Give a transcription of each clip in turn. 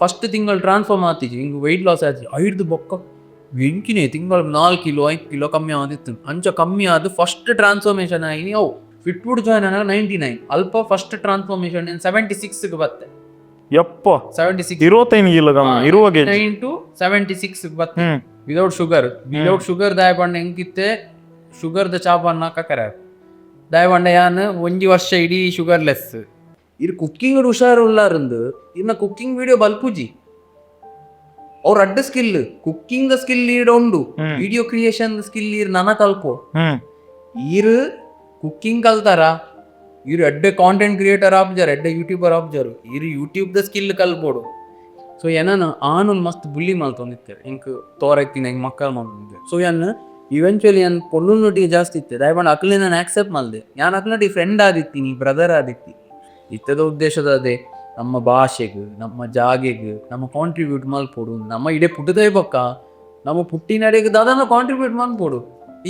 First ತಿಂಗಳು transform ಆತಿಜಿ, ಹಿಂಗೆ weight loss ಆಯ್ತು. ಐದು ಬೊಕ್ಕ ಎಂಕಿನೇ ತಿಂಗಳು 4 ಕಿಲೋ 5 ಕಿಲೋ ಕಮ್ಮಿ ಆದಿತ್ತು. ಅಂಚ ಕಮ್ಮಿ ಆದ ಫಸ್ಟ್ ಟ್ರಾನ್ಸ್ಫಾರ್ಮೇಷನ್ ಆಗಿ ಅವು ಫಿಟ್ವುಡ್ ಜಾಯ್ನ್ ಆಗ 99. ಅಲ್ಪ ಫಸ್ಟ್ ಟ್ರಾನ್ಸ್ಫಾರ್ಮೇಷನ್ 76ಗೆ ಬತ್ತೆ. ಯಪ್ಪ. 76. 25 ಕಿಲೋ ಕಮ್ಮಿ, 20 ಕೆಜಿ. 9 ಟು 76 ಬತ್ತೆ. Without sugar, without sugar. ದಾಯಪಂಡ ಎಂಕಿತ್ತೆ ಶುಗರ್ದ ಚಾಪನ್ನ ಕಕರ ದಾಯಪಂಡ ಯಾನ್ ಒಂಜಿ ವರ್ಷ ಇಡೀ ಶುಗರ್ ಲೆಸ್. ಇರ್ ಕುಕ್ಕಿಂಗ್ ಹುಷಾರು ಉಲ್ಲಾರಂದು ಇನ್ನ ಕುಕ್ಕಿಂಗ್ ವಿಡಿಯೋ ಬಲ್ಪುಜಿ. ಅವ್ರ ಅಡ್ಡ skill, cooking the skill ಈಡ್ ಉಂಡು. Video creation skill ಇರ್ ನನ ಕಲ್ಪೋ. ಈರ್ ಕುಕ್ಕಿಂಗ್ ಕಲ್ತಾರ, ಇರ್ ಎಡ್ಡೆ ಕಾಂಟೆಂಟ್ ಕ್ರಿಯೇಟರ್ ಆಪ್ಜಾರ್, ಎಡ್ಡೆ ಯೂಟ್ಯೂಬರ್ ಆಪ್ಜಾರು. ಇರ್ YouTube the skill ಕಲ್ಪೋಡು. So ಏನನ ಆನೊಂದು ಮಸ್ತ್ ಬುಲ್ಲಿ ಮಲ್ತೊಂದಿತ್ತೆರ್, ಎಂಕ್ ತೋರೈತಿನ ಎಂಕ್ ಮಕ್ಕಳು ಮಲ್ತೊಂದಿತ್ತೆ. ಸೊ ಯಾನ್ ಇವೆಂಚುವಲಿ ಯಾನ್ ಪೊಲ್ಲುನೊಟ್ಟಿಗೆ ಜಾಸ್ತಿ ಇತ್ತೆ. ದಯಪಂಡ ಅಕ್ಲೆ ನಾನು ಆಕ್ಸೆಪ್ಟ್ ಮಲ್ದೆ. ಯಾನ್ ಅಕ್ಲನೊಟ್ಟಿಗೆ ಫ್ರೆಂಡ್ ಆದಿತ್ತೀನಿ, ಬ್ರದರ್ ಆದಿತ್ತಿ. ಇತ್ತದ ಉದ್ದೇಶದ ಅದೇ, ನಮ್ಮ ಭಾಷೆಗ್, ನಮ್ಮ ಜಾಗೆಗ್ ನಮ್ಮ ಕಾಂಟ್ರಿಬ್ಯೂಟ್ ಮಲ್ಪೊಡು. ನಮ್ಮ ಇಡೇ ಪುಟ್ಟದೇ ಬೊಕ್ಕ ನಮ್ಮ ಪುಟ್ಟಿನಡೆಗ್ ದಾದನ ಕಾಂಟ್ರಿಬ್ಯೂಟ್ ಮಲ್ಪೊಡು.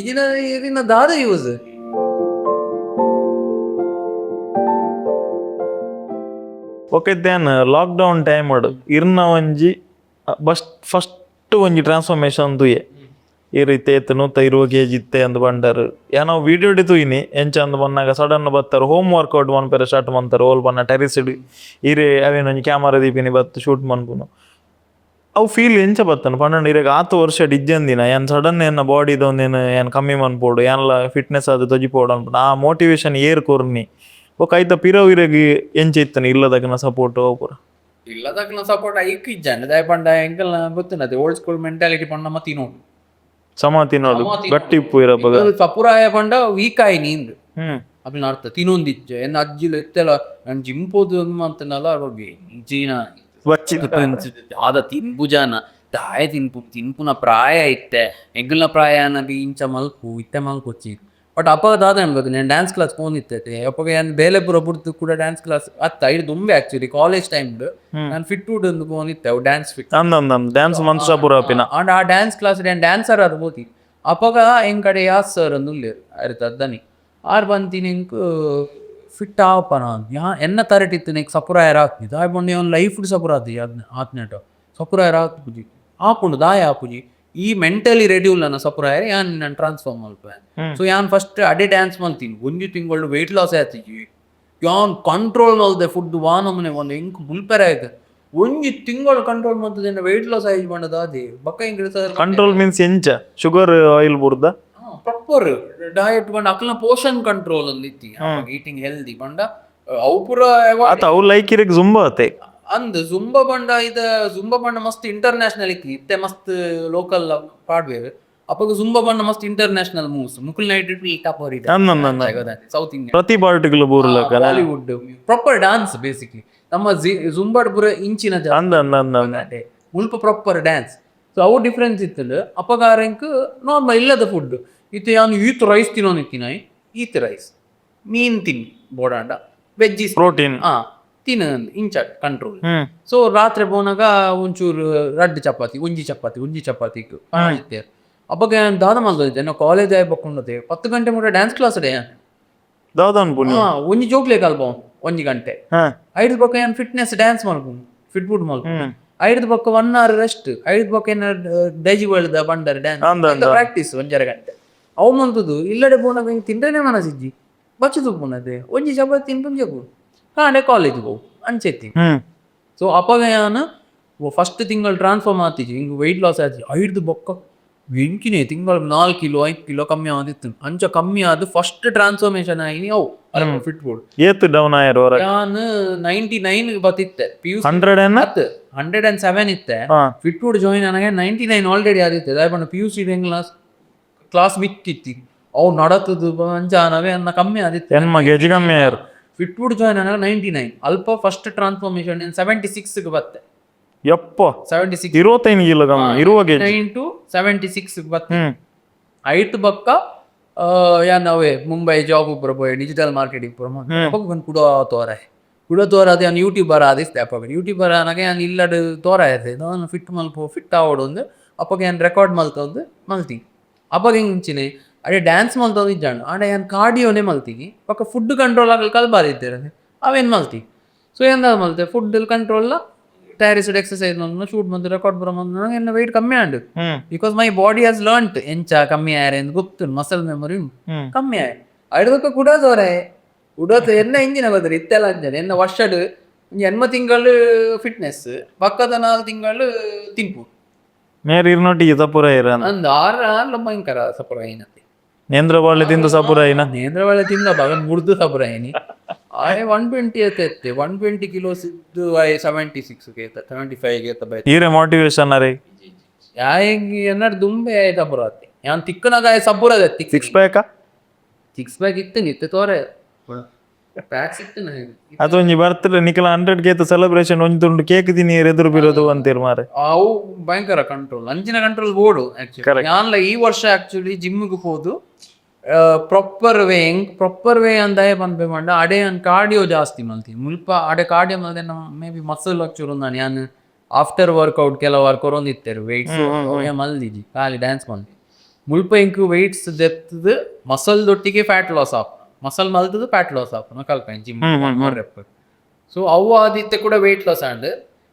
ಇಜಿನ ಇರಿನ ದಾದ use? Okay, then lockdown time ಇರ್ನ ಒಂಜಿ ಬಸ್ಟ್ ಫಸ್ಟ್ ಒಂಜಿ ಟ್ರಾನ್ಸ್ಫಾರ್ಮೇಶನ್ ತೂಯೆ. ಈ ರೀತಿ ಇತ್ತು, 120 ಕೆಜಿ ಇತ್ತೆ ಅಂದ್ ಬಂಡರ್. ಏನೋ ವಿಡಿಯೋ ತೂಯಿನಿ. ಎಂಚ ಅಂದ್ ಬಂದಾಗ ಸಡನ್ ಬತ್ತಾರೆ, ಹೋಮ್ ವರ್ಕೌಟ್ ಮನ್ಪೆರೆ ಸ್ಟಾರ್ಟ್ ಮಂತಾರೆ. ಓಲ್ ಬನ್ನ ಟೆರಿಸ್ ಇರೆ ಅವೇನೊಂಜಿ ಕ್ಯಾಮರಾ ದೀಪಿನಿ, ಬತ್ತು ಶೂಟ್ ಮನ್ಪುನು. ಅವು ಫೀಲ್ ಎಂಚ ಬತ್ತನ ಪಂಡ, ಇರೆಗ್ ಆತು ವರ್ಷ ಇಜ್ಜಂದಿನ ಏನ್ ಸಡನ್ ಎನ್ನ ಬಾಡಿದ ಒಂದೇನು ಏನ್ ಕಮ್ಮಿ ಮನ್ಪೋಡು, ಏನ್ಲ ಫಿಟ್ನೆಸ್ ಅದು ತೊಜಿಪೋಡು ಅನ್ಪುಂಡು. ಆ ಮೋಟಿವೇಶನ್ ಏರ್ ಕೊರ್ನಿ? ಬೊಕ ಐತ ಪಿರವು ಇರೆಗ್ ಎಂಚ ಇತ್ತನ ಇಲ್ಲದಕನ ಸಪೋರ್ಟ್ ಪೂರ? ಇಲ್ಲದಕ್ಲ ಸಪೋರ್ಟ್ ಐಕ್ ಇಜ್ಜಾಂಡ್. ದಾಯೆ ಪಂಡ ಎಂಕಲ್ನ ಗೊತ್ತುಂಡತೆ, old school mentality ಪಂಡ ನಮ್ಮ ತಿನೋಡು. ಸಮ ತಿನ್ನೋಡು, ಗಟ್ಟಿ ಇಪ್ಪು ಇರಪ್ಪಗ. ಸಪುರಾಯ ಪಂಡ ವೀಕ್ ಆಯಿ ನೀಂದು. ಅಪ್ಪಿನ ಅರ್ಥ ತಿನ್ನೊಂದಿಜ್ಜೆ. ಎನ್ನ ಅಜ್ಜಿಲು ಎತ್ತೆಲ ನಾನು ಜಿಮ್ ಪೋದು ಅಂತನಲ್ಲ, ಜೀನ ಬಚ್ಚಿ ಆದ ತಿನ್ಪುಜಾನ ದಾಯ ತಿನ್ಪು, ತಿನ್ಪುನ ಪ್ರಾಯ ಇತ್ತೆ, ಎಂಕಲ್ನ ಪ್ರಾಯ ಅನ್ನಗ ಇಂಚ ಮಲ್ಪು ಇತ್ತೆ ಮಲ್ಪೊಚ್ಚಿ. ಬಟ್ ಅಪ್ಪಗ ದಾದ ಅನ್ಬೋದು, ನಾನು ಡ್ಯಾನ್ಸ್ ಕ್ಲಾಸ್ ಪೋನಿತ್ತೆ. ಅಪ್ಪಗ ಯಾನ್ ಬೇಲೆ ಪೂರ ಬುಡ್ದು ಕೂಡ ಡ್ಯಾನ್ಸ್ ಕ್ಲಾಸ್ ಅತ್ತ ಐದು ದುಂಬೆ. Actually college time ನಾನು ಫಿಟ್ ವುಡ್ ಒಂದು ಪೋನಿತ್ತೆ, ಅವು ಡ್ಯಾನ್ಸ್ ಫಿಟ್. ಅಂದ ಅಂದ ಅಂದ ಡ್ಯಾನ್ಸ್ ಮನ್ಸ ಪೂರ ಅಪಿನ. ಅಂಡ್ ಆ ಡ್ಯಾನ್ಸ್ ಕ್ಲಾಸ್ ಯಾನ್ ಡ್ಯಾನ್ಸರ್ ಆದ್ ಪೋತಿ. ಅಪಗ ಎಂಕಡೆ ಯಾಸ್ ಸರ್ ಅಂದ್ ಉಲ್ಲೆರ್, ಅರಿತ ಅದ್ದನಿ ಆರ್ ಬಂತೀನಿ ಎಂಕ್ ಫಿಟ್ ಆವಪನ ಯಾ ಎನ್ನ ತರಟಿತ್ತು ನೆಕ್ ಸಪುರಾಯರ ಆತ್ನಿ. ದಾಯ ಪಂಡ ಅವ್ನ ಲೈಫ್ ಸಪುರ ಆತಿ ಆತ್ನೇಟ ಸಪುರಾಯರ ಆತ್ಪುಜಿ, ಆಪುಂಡು ದಾಯ ಆಪುಜಿ. ಈ ಮೆಂಟಲಿ ರೆಡಿ ಉಲ್ಲನ ಸಪುರಾಯರ, ಯಾನ್ ನಾನು ಟ್ರಾನ್ಸ್ಫಾರ್ಮ್ ಮಲ್ಪೆ. ಸೊ ಯಾನ್ ಫಸ್ಟ್ ಅಡೆ ಡ್ಯಾನ್ಸ್ ಮಲ್ತೀನಿ. ಒಂಜಿ ತಿಂಗಳು ವೆಯ್ಟ್ ಲಾಸ್ ಆಯ್ತಿಜಿ. ಯಾನ್ ಕಂಟ್ರೋಲ್ ಮಲ್ದೆ ಫುಡ್ ವಾನಮನೆ ಒಂದು ಎಂಕ್ ಬುಲ್ಪೆರೆ ಆಯ್ತು. ಒಂಜಿ ತಿಂಗಳು ಕಂಟ್ರೋಲ್ ಮಲ್ತದೆ, ವೆಯ್ಟ್ ಲಾಸ್ ಆಯ್ತು ಪಂಡದ ಅದೇ ಬಕ್ಕ ಎಂಕ್ sir. Control means ಎಂಚ? ಶುಗರ್ ಆಯಿಲ್ ಬುಡ್ದ? ಪ್ರಾಪರ್ ಡಯಟ್ ಪಂಡ ಅಕ್ಲನ ಪೋಷನ್ ಕಂಟ್ರೋಲ್ ಅಲ್ಲಿ ಇತ್ತಿ, ಈಟಿಂಗ್ ಹೆಲ್ದಿ ಪಂಡ ಅವು ಪೂರ. ಆತ ಅವು ಲೈಕ್ ಇರೆಗ್ ಜುಂಬ ಅತೆ? ಅಂದ್ ಜುಂಬ ಪಂಡ ಇದ ಜುಂಬ ಪಂಡ ಮಸ್ತ್ ಇಂಟರ್ನ್ಯಾಷನಲ್ ಇತ್ತಿ. ಇತ್ತೆ ಮಸ್ತ್ ಲೋಕಲ್ ಪಾಡ್ವೇರ್. ಅಪಗ ಜುಂಬ ಪಂಡ ಮಸ್ತ್ international moves. Mukul night top. ಅಂದ್ ಅಂದ್ ಅಂದ್. South Indian. ಪ್ರತಿ ಪಾರ್ಟಿಗಳು ಬೂರ್ಲಕ. Bollywood proper dance. Basically ನಮ್ಮ ಜುಂಬಾಡ್ ಪೂರ ಇಂಚಿನ ಜಾಸ್ತಿ. ಅಂದ ಅಂದ ಅಂದ ಅಂದ. ಮುಲ್ಪ proper dance. So ಅವು ಡಿಫ್ರೆನ್ಸ್ ಇತ್ತಂಡ್. ಅಪಗ ಎಂಕ್ ನಾರ್ಮಲ್ ಇಲ್ಲದ ಫುಡ್ ಇತ್ತೆ. ಯಾನು ಈತ್ ರೈಸ್ ತಿನ್ನೋನಿತ್ತಿನ, ಈತ್ ರೈಸ್ ಮೀನ್ ತಿನ್ ಬೋಡಾಂಡ ವೆಜ್ಜೀಸ್. ಪ್ರೋಟೀನ್. ಹಾ, ತಿನ್ನ ಇಂಚ ಕಂಟ್ರೋಲ್. ಸೊ ರಾತ್ರಿ ಪೋನಾಗ ಒಂಚೂರು ರಡ್ಡ್ ಚಪಾತಿ, ಒಂಜಿ ಚಪಾತಿ, ಒಂಜಿ ಚಪಾತಿ ಇತ್ತೆ. ಅಪಗ ಯಾನ್ ದಾದ ಮಲ್ತೊಂದಿತ್ತೆ, ನಾ ಕಾಲೇಜ್ ಆಯ್ ಬಕ್ಕೊಂಡತೆ 10 ಗಂಟೆ ಮುಟ್ಟ ಡ್ಯಾನ್ಸ್ ಕ್ಲಾಸ್ ಡೇ. ದಾದನ್ ಪುನಿ? ಹಾ, ಒಂಜಿ ಜೋಕ್ಲೆ ಕಲ್ಪೋ ಒಂಜಿ ಗಂಟೆ. ಐದು ಬೊಕ್ಕ ಯಾನ್ ಫಿಟ್ನೆಸ್ ಡ್ಯಾನ್ಸ್ ಮಲ್ಪುನು, ಫಿಟ್ ಫುಡ್ ಮಲ್ಪುನು. ಐದು ಬೊಕ್ಕ one hour rest. ಐದು ಬೊಕ್ಕ ಏನ ಡೈಜಿ ವರ್ಲ್ಡ್ ಬಂಡರ್ ಡ್ಯಾನ್ಸ್. ಅಂದ ಅಂದ. ಪ್ರಾಕ್ಟೀಸ್ ಒಂಜರ ಗಂಟೆ ಅವು ಮಲ್ತುದು. ಇಲ್ಲಡೆ ಪೋನಾಗ ಹಿಂಗ್ ತಿಂಡ್ರೆನೆ ಮನಸಿಜ್ಜಿ, ಬಚ್ಚು ತುಪ್ಪುನದೆ. ಒಂಜಿ ಚಪಾತಿ ತಿನ್ಪುನ್ ಜಗು ಕಾಂಡೆ ಕಾಲೇಜ್ ಪೋವು ಅಂಚೆತ್ತಿ. ಸೊ ಅಪಗ ಯಾನ್ ಫಸ್ಟ್ ತಿಂಗಳು ಟ್ರಾನ್ಸ್ಫಾರ್ಮ್ ಆತಿಜಿ, ಹಿಂಗ್ ವೆಯ್ಟ್ ಲಾಸ್ ಆಯ್ತು. ಐದು ಬೊಕ್ಕ ಎಂಕಿನೇ ತಿಂಗಳು 4 ಕಿಲೋ 5 ಕಿಲೋ ಕಮ್ಮಿ ಆದಿತ್ತು. ಅಂಚ ಕಮ್ಮಿ ಆದ್ ಫಸ್ಟ್ ಟ್ರಾನ್ಸ್ಫಾರ್ಮೇಶನ್ ಆಯಿನಿ ಅವು ಫಿಟ್ ಫುಡ್. ಏತ್ ಡೌನ್ ಆಯರ್ ಹೊರ? ಯಾನ್ 99 ಬತ್ತಿತ್ತೆ ಪಿ ಯು. 100 ಎನ್ನ? 107 ಇತ್ತೆ. Fit food join ಆನಾಗ 99 already ಆದಿತ್ತೆ. ದಾಯೆ ಪಂಡ P U C class class ಮಿತ್ತಿತ್ತಿ, ಅವು ನಡತದು ಅಂಚ ಆನವೇ ಅನ್ನ ಕಮ್ಮಿ ಆದಿತ್ತೆ. 80 ಕೆಜಿ ಕಮ್ಮಿ ಆಯರ್. Fit food join ಆನಾಗ 99. ಅಲ್ಪ ಫಸ್ಟ್ ಟ್ರಾನ್ಸ್ಫಾರ್ಮೇಶನ್ 76 ಬತ್ತೆ. ಯಪ್ಪ. 76. 25 ಕಿಲೋ ಕಮ್ಮಿ, 20 ಕೆಜಿ. 9 ಟು 76 ಬತ್ತೆ. ಐಟ್ ಬೊಕ್ಕ ಯಾನ್ ಅವೇ ಮುಂಬೈ ಜಾಬ್ ಪೂರ ಪೋಯೆ, ಡಿಜಿಟಲ್ ಮಾರ್ಕೆಟಿಂಗ್ ಪೂರ. ಅಪಗ ಕುಡ ತೋರೆ, ಕುಡ ತೋರಾದ ಯಾನ್ ಯೂಟ್ಯೂಬರ್ ಆದಿತ್ತೆ. ಅಪಗ ಯೂಟ್ಯೂಬರ್ ಆನಾಗ ಯಾನ್ ಇಲ್ಲಡ್ ತೋರಾಯತೆ, ದಾನ ಫಿಟ್ ಮಲ್ಪು, ಫಿಟ್ ಆವೊಡು ಅಂದ್. ಅಪಗ ಯಾನ್ ರೆಕಾರ್ಡ್ ಮಲ್ತೊಂದು ಮಲ್ತಿ. ಅಪಗ ಎಂಚಿನೆ ಅಡೆ ಡ್ಯಾನ್ಸ್ ಮಲ್ತೊಂದು ಇಜ್ಜಾಂಡ್. ಆಂಡ ಯಾನ್ ಕಾರ್ಡಿಯೋನೇ ಮಲ್ತಿನಿ. ಬೊಕ್ಕ ಫುಡ್ ಕಂಟ್ರೋಲ್ ಆಗಲ್ ಕಲ್ಬಾದಿತ್ತೆರ್, ಅವೇನ್ ಮಲ್ತಿ. ಸೊ ಏನ್ ದಾದ ಮಲ್ತೆ, ಫುಡ್ ಕಂಟ್ರೋಲ್. Paris exercise ಮಲ್ಪುನ shoot ಮಂತ್ record ಪೂರ ಮಂತ್ ಎನ್ನ ವೆಯ್ಟ್ ಕಮ್ಮಿ and because my body has learnt ಎಂಚ ಕಮ್ಮಿ ಆಯರೆ ಎಂದು ಗೊತ್ತು, ಮಸಲ್ ಮೆಮೊರಿ ಕಮ್ಮಿ ಆಯ. ಅಡ್ದಕ್ಕ ಕುಡ ತೋರೆ ಉಡೋತ ಎನ್ನ ಇಂಜಿನ ಬದ್ರಿ ಇತ್ತೆಲ್ಲ ಅಂಜನೆ ಎನ್ನ ವರ್ಷಡ್ ಒಂಜಿ 8 ತಿಂಗಳು ಫಿಟ್ನೆಸ್, ಪಕ್ಕದ 4 ತಿಂಗಳು ತಿನ್ಪು. ಮೇರ್ ಇರ್ನೊಟ್ಟಿಗೆ ಸಪುರ ಇರ. ಅಂದ್ ಆರ್ ಆರ್ಲ ಭಯಂಕರ ಸಪುರ ಏನಂತೆ. ನೇಂದ್ರ ಬಾಳೆ ತಿಂದು ಸಪುರ ಐನ. ನೇಂದ್ರ ಬಾಳೆ ತಿಂದ ಬಗನ್ ಮುರ್ದು ಸಪುರ ಐನಿ. ಆಯ್ 120 ಎತ್ತೆ, 120 ಕಿಲೋಸ್ ಇದ್ದು ಆಯ್ 76 ಗೆ 75 ಗೆ ಬೈ. ಈರೆ ಮೋಟಿವೇಶನ್ ಅರೆ. ಯಾಯ್ ಎನ್ನಡ್ ದುಂಬೆ ಆಯ್ ಸಪುರ ಅತ್ತೆ, ಯಾನ್ ತಿಕ್ಕನಾಗ ಆಯ್ ಸಪುರ ಅತ್ತೆ. ಸಿಕ್ಸ್ ಪ್ಯಾಕ? ಸಿಕ್ಸ್ ಪ್ಯಾಕ್ ಇತ್ತು, ನಿತ್ತೆ ತೋರೆ ಪ್ಯಾಕ್ಸ್ ಇತ್ತು ನನಗೆ. ಅದು ಒಂಜಿ ಬರ್ತಡೆ ನಿಖಲ 100 ಕೇತ ಸೆಲೆಬ್ರೇಷನ್ ಒಂಜಿ ತುಂಡು ಕೇಕ್ ತಿನ್ನಿಯರ್ ಎದುರು ಬಿರೋದು ಅಂತೀರ್ ಮಾರೆ. ಅವು ಭಯಂಕರ ಕಂಟ್ರೋಲ್, ಅಂಚಿನ ಕಂಟ್ರೋಲ್ ಬೋಡು ಆಕ್ಚುಲಿ. ಯಾನ್ಲ ಈ ವರ್ಷ ಆಕ್ಚುಲಿ ಜಿಮ್ಗೆ ಪೋದು ಪ್ರಾಪರ್ ವೇ ಎಂಕ್ ಪ್ರಾಪರ್ ವೇ ಅಂದಾಯ ಪನ್ಪೆ ಪಂಡ ಅಡೆ ಯಾನ್ ಕಾರ್ಡಿಯೋ ಜಾಸ್ತಿ ಮಲ್ತಿ. ಮುಲ್ಪ ಅಡೆ ಕಾರ್ಡಿಯೋ ಮಲ್ತೆ may be muscle ಆಕ್ಚುಲಿ ನಾನು ಯಾನ್ ಆಫ್ಟರ್ ವರ್ಕೌಟ್ ಕೆಲವು ವಾರ ಕೊರೊಂದಿತ್ತೆರ್ ವೆಯ್ಟ್ಸ್ ಮಲ್ದಿಜಿ, ಖಾಲಿ ಡ್ಯಾನ್ಸ್ ಮಲ್ತಿ. ಮುಲ್ಪ ಎಂಕ್ ವೆಯ್ಟ್ಸ್ ದೆತ್ತದು ಮಸಲ್ ದೊಟ್ಟಿಗೆ fat loss of muscle ಮಲ್ತದು fat loss ಆಪುನ ಕಲ್ಪೆ gym rep. So ಅವು ಆದಿತ್ತೆ ಕೂಡ weight loss and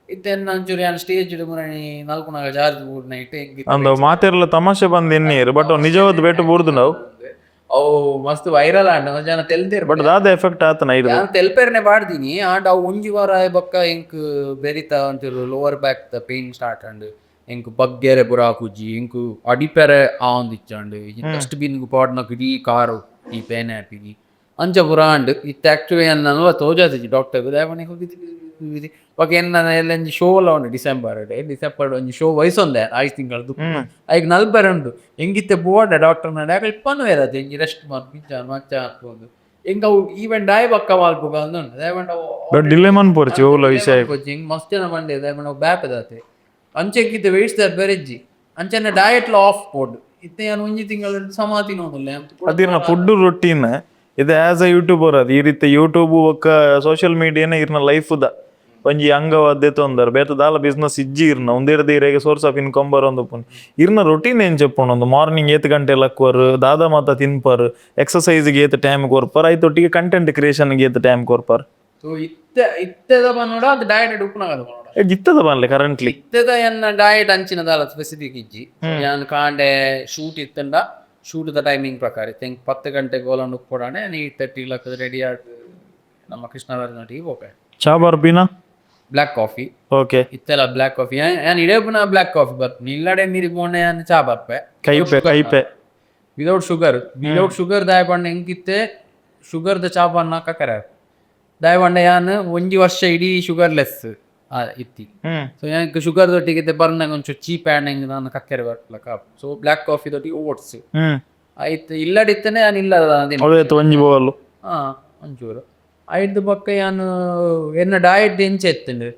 ಇತ್ತೆ ಒಂಚೂರು ಯಾನ್ ಸ್ಟೇಜ್ ಮುರಣಿ ನಲ್ಕುನಾಗ ಜಾರ್ಜ್ ಮೂರ್ ನೈಟ್. ಅಂದ ಮಾತೆರ್ಲ ತಮಾಷೆ ಬಂದ್ ಎನ್ನಿಯರ್, ಬಟ್ ನಿಜವಾದ ಬೆಟ್ಟು ಬೂರ್ದು ನಾವು. ಅವು ಮಸ್ತ್ ವೈರಲ್ ಆಂಡ್ ಜನ ತೆಲ್ದೇರ್. ಬಟ್ ದಾದ ಎಫೆಕ್ಟ್ ಆತನ ಇರ್ದು? ಯಾನ್ ತೆಲ್ಪೆರ್ನೆ ಪಾಡ್ದಿನಿ ಆಂಡ್ ಅವು ಒಂಜಿ ವಾರ ಆಯ್ ಬೊಕ್ಕ ಎಂಕ್ ಬೆರಿತ ಒಂಚೂರು lower back the pain start and ಎಂಕ್ ಬಗ್ಗೆರೆ ಪೂರ ಆಪುಜಿ, ಎಂಕ್ ಅಡಿಪೆರೆ ಆವೊಂದಿಜ್ಜಂಡ್, ಡಸ್ಟ್ ಬಿನ್ ಪಾಡ್ನಕ್ ಇಡೀ ಕಾರು ಈ ಪೇನ್ ಆಪಿನಿ ಅಂಚ ಪೂರ ಆಂಡ್. ಇತ್ತೆ ಆಕ್ಚುಲಿ ನನ್ಲ ತೋಜಾತಿಜಿ ಡಾಕ್ಟರ್ ದಾಯೆ ಹೋಗಿ. ಬೊಕ ಎನ್ನ ಎಲ್ಲೊಂಜಿ ಶೋ ಎಲ್ಲ ಉಂಡು ಡಿಸೆಂಬರ್ ಡಿಸೆಂಬರ್ ಒಂಜಿ ಶೋ ವಯಸ್ಸೊಂದೆ 5 ತಿಂಗಳದ್ದು ಐಕ್ ನಲ್ಪರೆ ಉಂಡು. ಎಂಗಿತ್ತೆ ಬೋಡ ಡಾಕ್ಟರ್ ನಡೆ ಇಪ್ಪನು ಬೇರೆ ಎಂಜಿ ರೆಸ್ಟ್ ಮನ್ಪು ಮಚ್ಚ ಹಾಕ್ಬೋದು ಎಂಕ್ ಅವು ಈವೆಂಟ್ ಆಯ್ ಬಕ್ಕ ಮಲ್ಪುಗ ಅಂದ್ ಉಂಡು ದಾಯೆ ಅವು. ಬಟ್ ಡಿಲೇ ಮನ್ಪೊರ್ಚಿ ಓಲ ವಿಷಯ. ಕೋಚಿಂಗ್ ಮಸ್ತ್ ಜನ ಪಂಡೆ ದಾಯೆ ಅವು ಬ್ಯಾಪದಾತೆ ಅಂಚೆಕ್ಕಿತ್ತೆ ವೆಯ್ಟ್ಸ್ ದಾರ್ ಬೆರೆಜ್ಜಿ ಅಂಚನೆ ಡಯಟ್ ಲಾ ಆಫ್ ಬೋರ್ಡ್ ಇತ್ತೆ ಯಾನ್ ಒಂಜಿ ತಿಂಗಳು ಸಮ ತಿನ್ನೋದಿಲ್ಲ. ಅದಿರ್ನ ಫುಡ್ ರೊಟೀನ್ ಇದು as a YouTuber ಅದು ಈ ರೀತಿ ಯೂಟ್ಯೂಬ್ ಒಕ್ಕ ಸೋಷಿಯಲ್ ಮೀಡಿಯಾನ ಇರ್ನ ಲೈಫ್ the ಒಂಜಿ ಅಂಗವಾದ್ದೆ ತೊಂದರೆ ಬೇತ ದಾಲ ಬಿಸ್ನೆಸ್ ಇಜ್ಜಿ ಇರ್ನ ಒಂದೇರ್ದ ಇರೆಗೆ source of income ಬರೋಂದು ಪುನ್ ಇರ್ನ ರೊಟೀನ್ ಏನ್ ಚೆಪ್ಪುಂಡು? ಒಂದು ಮಾರ್ನಿಂಗ್ ಏತ್ ಗಂಟೆ ಲಕ್ಕುವರು, ದಾದ ಮಾತ ತಿನ್ಪರ್, ಎಕ್ಸಸೈಸ್ಗೆ ಏತ್ ಟೈಮ್ ಕೊರ್ಪರ್, ಐತೊಟ್ಟಿಗೆ ಕಂಟೆಂಟ್ ಕ್ರಿಯೇಷನ್ಗೆ ಏತ್ ಟೈಮ್ ಕೊರ್ಪರ್? ಸೊ ಇತ್ತೆ ಇತ್ತೆದ ಪನ್ನೋಡ ಅದು ಡಯಟ್ ಉಪ್ಪುನಾಗದ ಪನ್ನೋಡ? ಜಿತ್ತದ ಬನ್ಲೆ ಕರೆಂಟ್ಲಿ. ಇತ್ತೆದ ಎನ್ನ ಡಯಟ್ ಅಂಚಿನ ದಾಲ ಸ್ಪೆಸಿಫಿಕ್ ಇಜ್ಜಿ. ಯಾನ್ ಕಾಂಡೆ ಶೂಟ್ ಇತ್ತಂಡ shoot the timing ಪ್ರಕಾರ ಇತ್ತೆ ಎಂಕ್ 10 ಗಂಟೆಗೆ ಗೋಲಂಡು ಉಪ್ಪೊಡಾನೆ 8:30 ಲಕ್ಕದ ರೆಡಿ ಆದ್ ನಮ್ಮ ಕೃಷ್ಣರಾಜನೊಟ್ಟಿಗೆ ಪೋಪೆ. ಚಾ ಬರ್ಪಿನ? Black coffee. ಇತ್ತೆಲ್ಲ ಬ್ಲ್ಯಾಕ್ ಕಾಫಿ ಯಾನ್ ಇಡೇ ಪುನಃ ಬ್ಲ್ಯಾಕ್ ಕಾಫಿ ಬರ್ಪೆ. ಇಲ್ಲಡೆ ಮೀರಿ ಪೋಂಡೆ ಯಾನ್ ಚಾ ಬರ್ಪೆ. ಕೈಪೆ ಕೈಪೆ. Without sugar, without sugar. ದಾಯ ಪಂಡ ಎಂಕಿತ್ತೆ ಶುಗರ್ ದ ಚಾ ಪನ್ನ ಕಕ್ಕರೆ. ದಾಯ ಪಂಡ ಯಾನ್ ಒಂಜಿ ವರ್ಷ ಇಡೀ ಶುಗರ್ ಲೆಸ್ ಇತ್ತಿ. ಸೊ ಯಾನ್ ಶುಗರ್ ದೊಟ್ಟಿಗೆ ಇತ್ತೆ ಬರ್ನಂಗ ಒಂಚೂರು ಚೀಪ್ ಆ್ಯಂಡ್ ಹೆಂಗ್ ನಾನು ಕಕ್ಕೆರೆ ಬರ್ಲಕ. So black coffee ದೊಟ್ಟಿಗೆ ಓಟ್ಸ್ ಆಯ್ತು. ಇಲ್ಲಡಿತ್ತನೆ ಯಾನ್ ಇಲ್ಲ. ಅವೇ ಒಂಜಿ ಬೋಲು. ಹಾ, ಒಂಚೂರು ಐದು ಬೊಕ್ಕ ಯಾನ್ ಎನ್ನ ಡಯಟ್ ಎಂಚ ಇತ್ತುಂಡು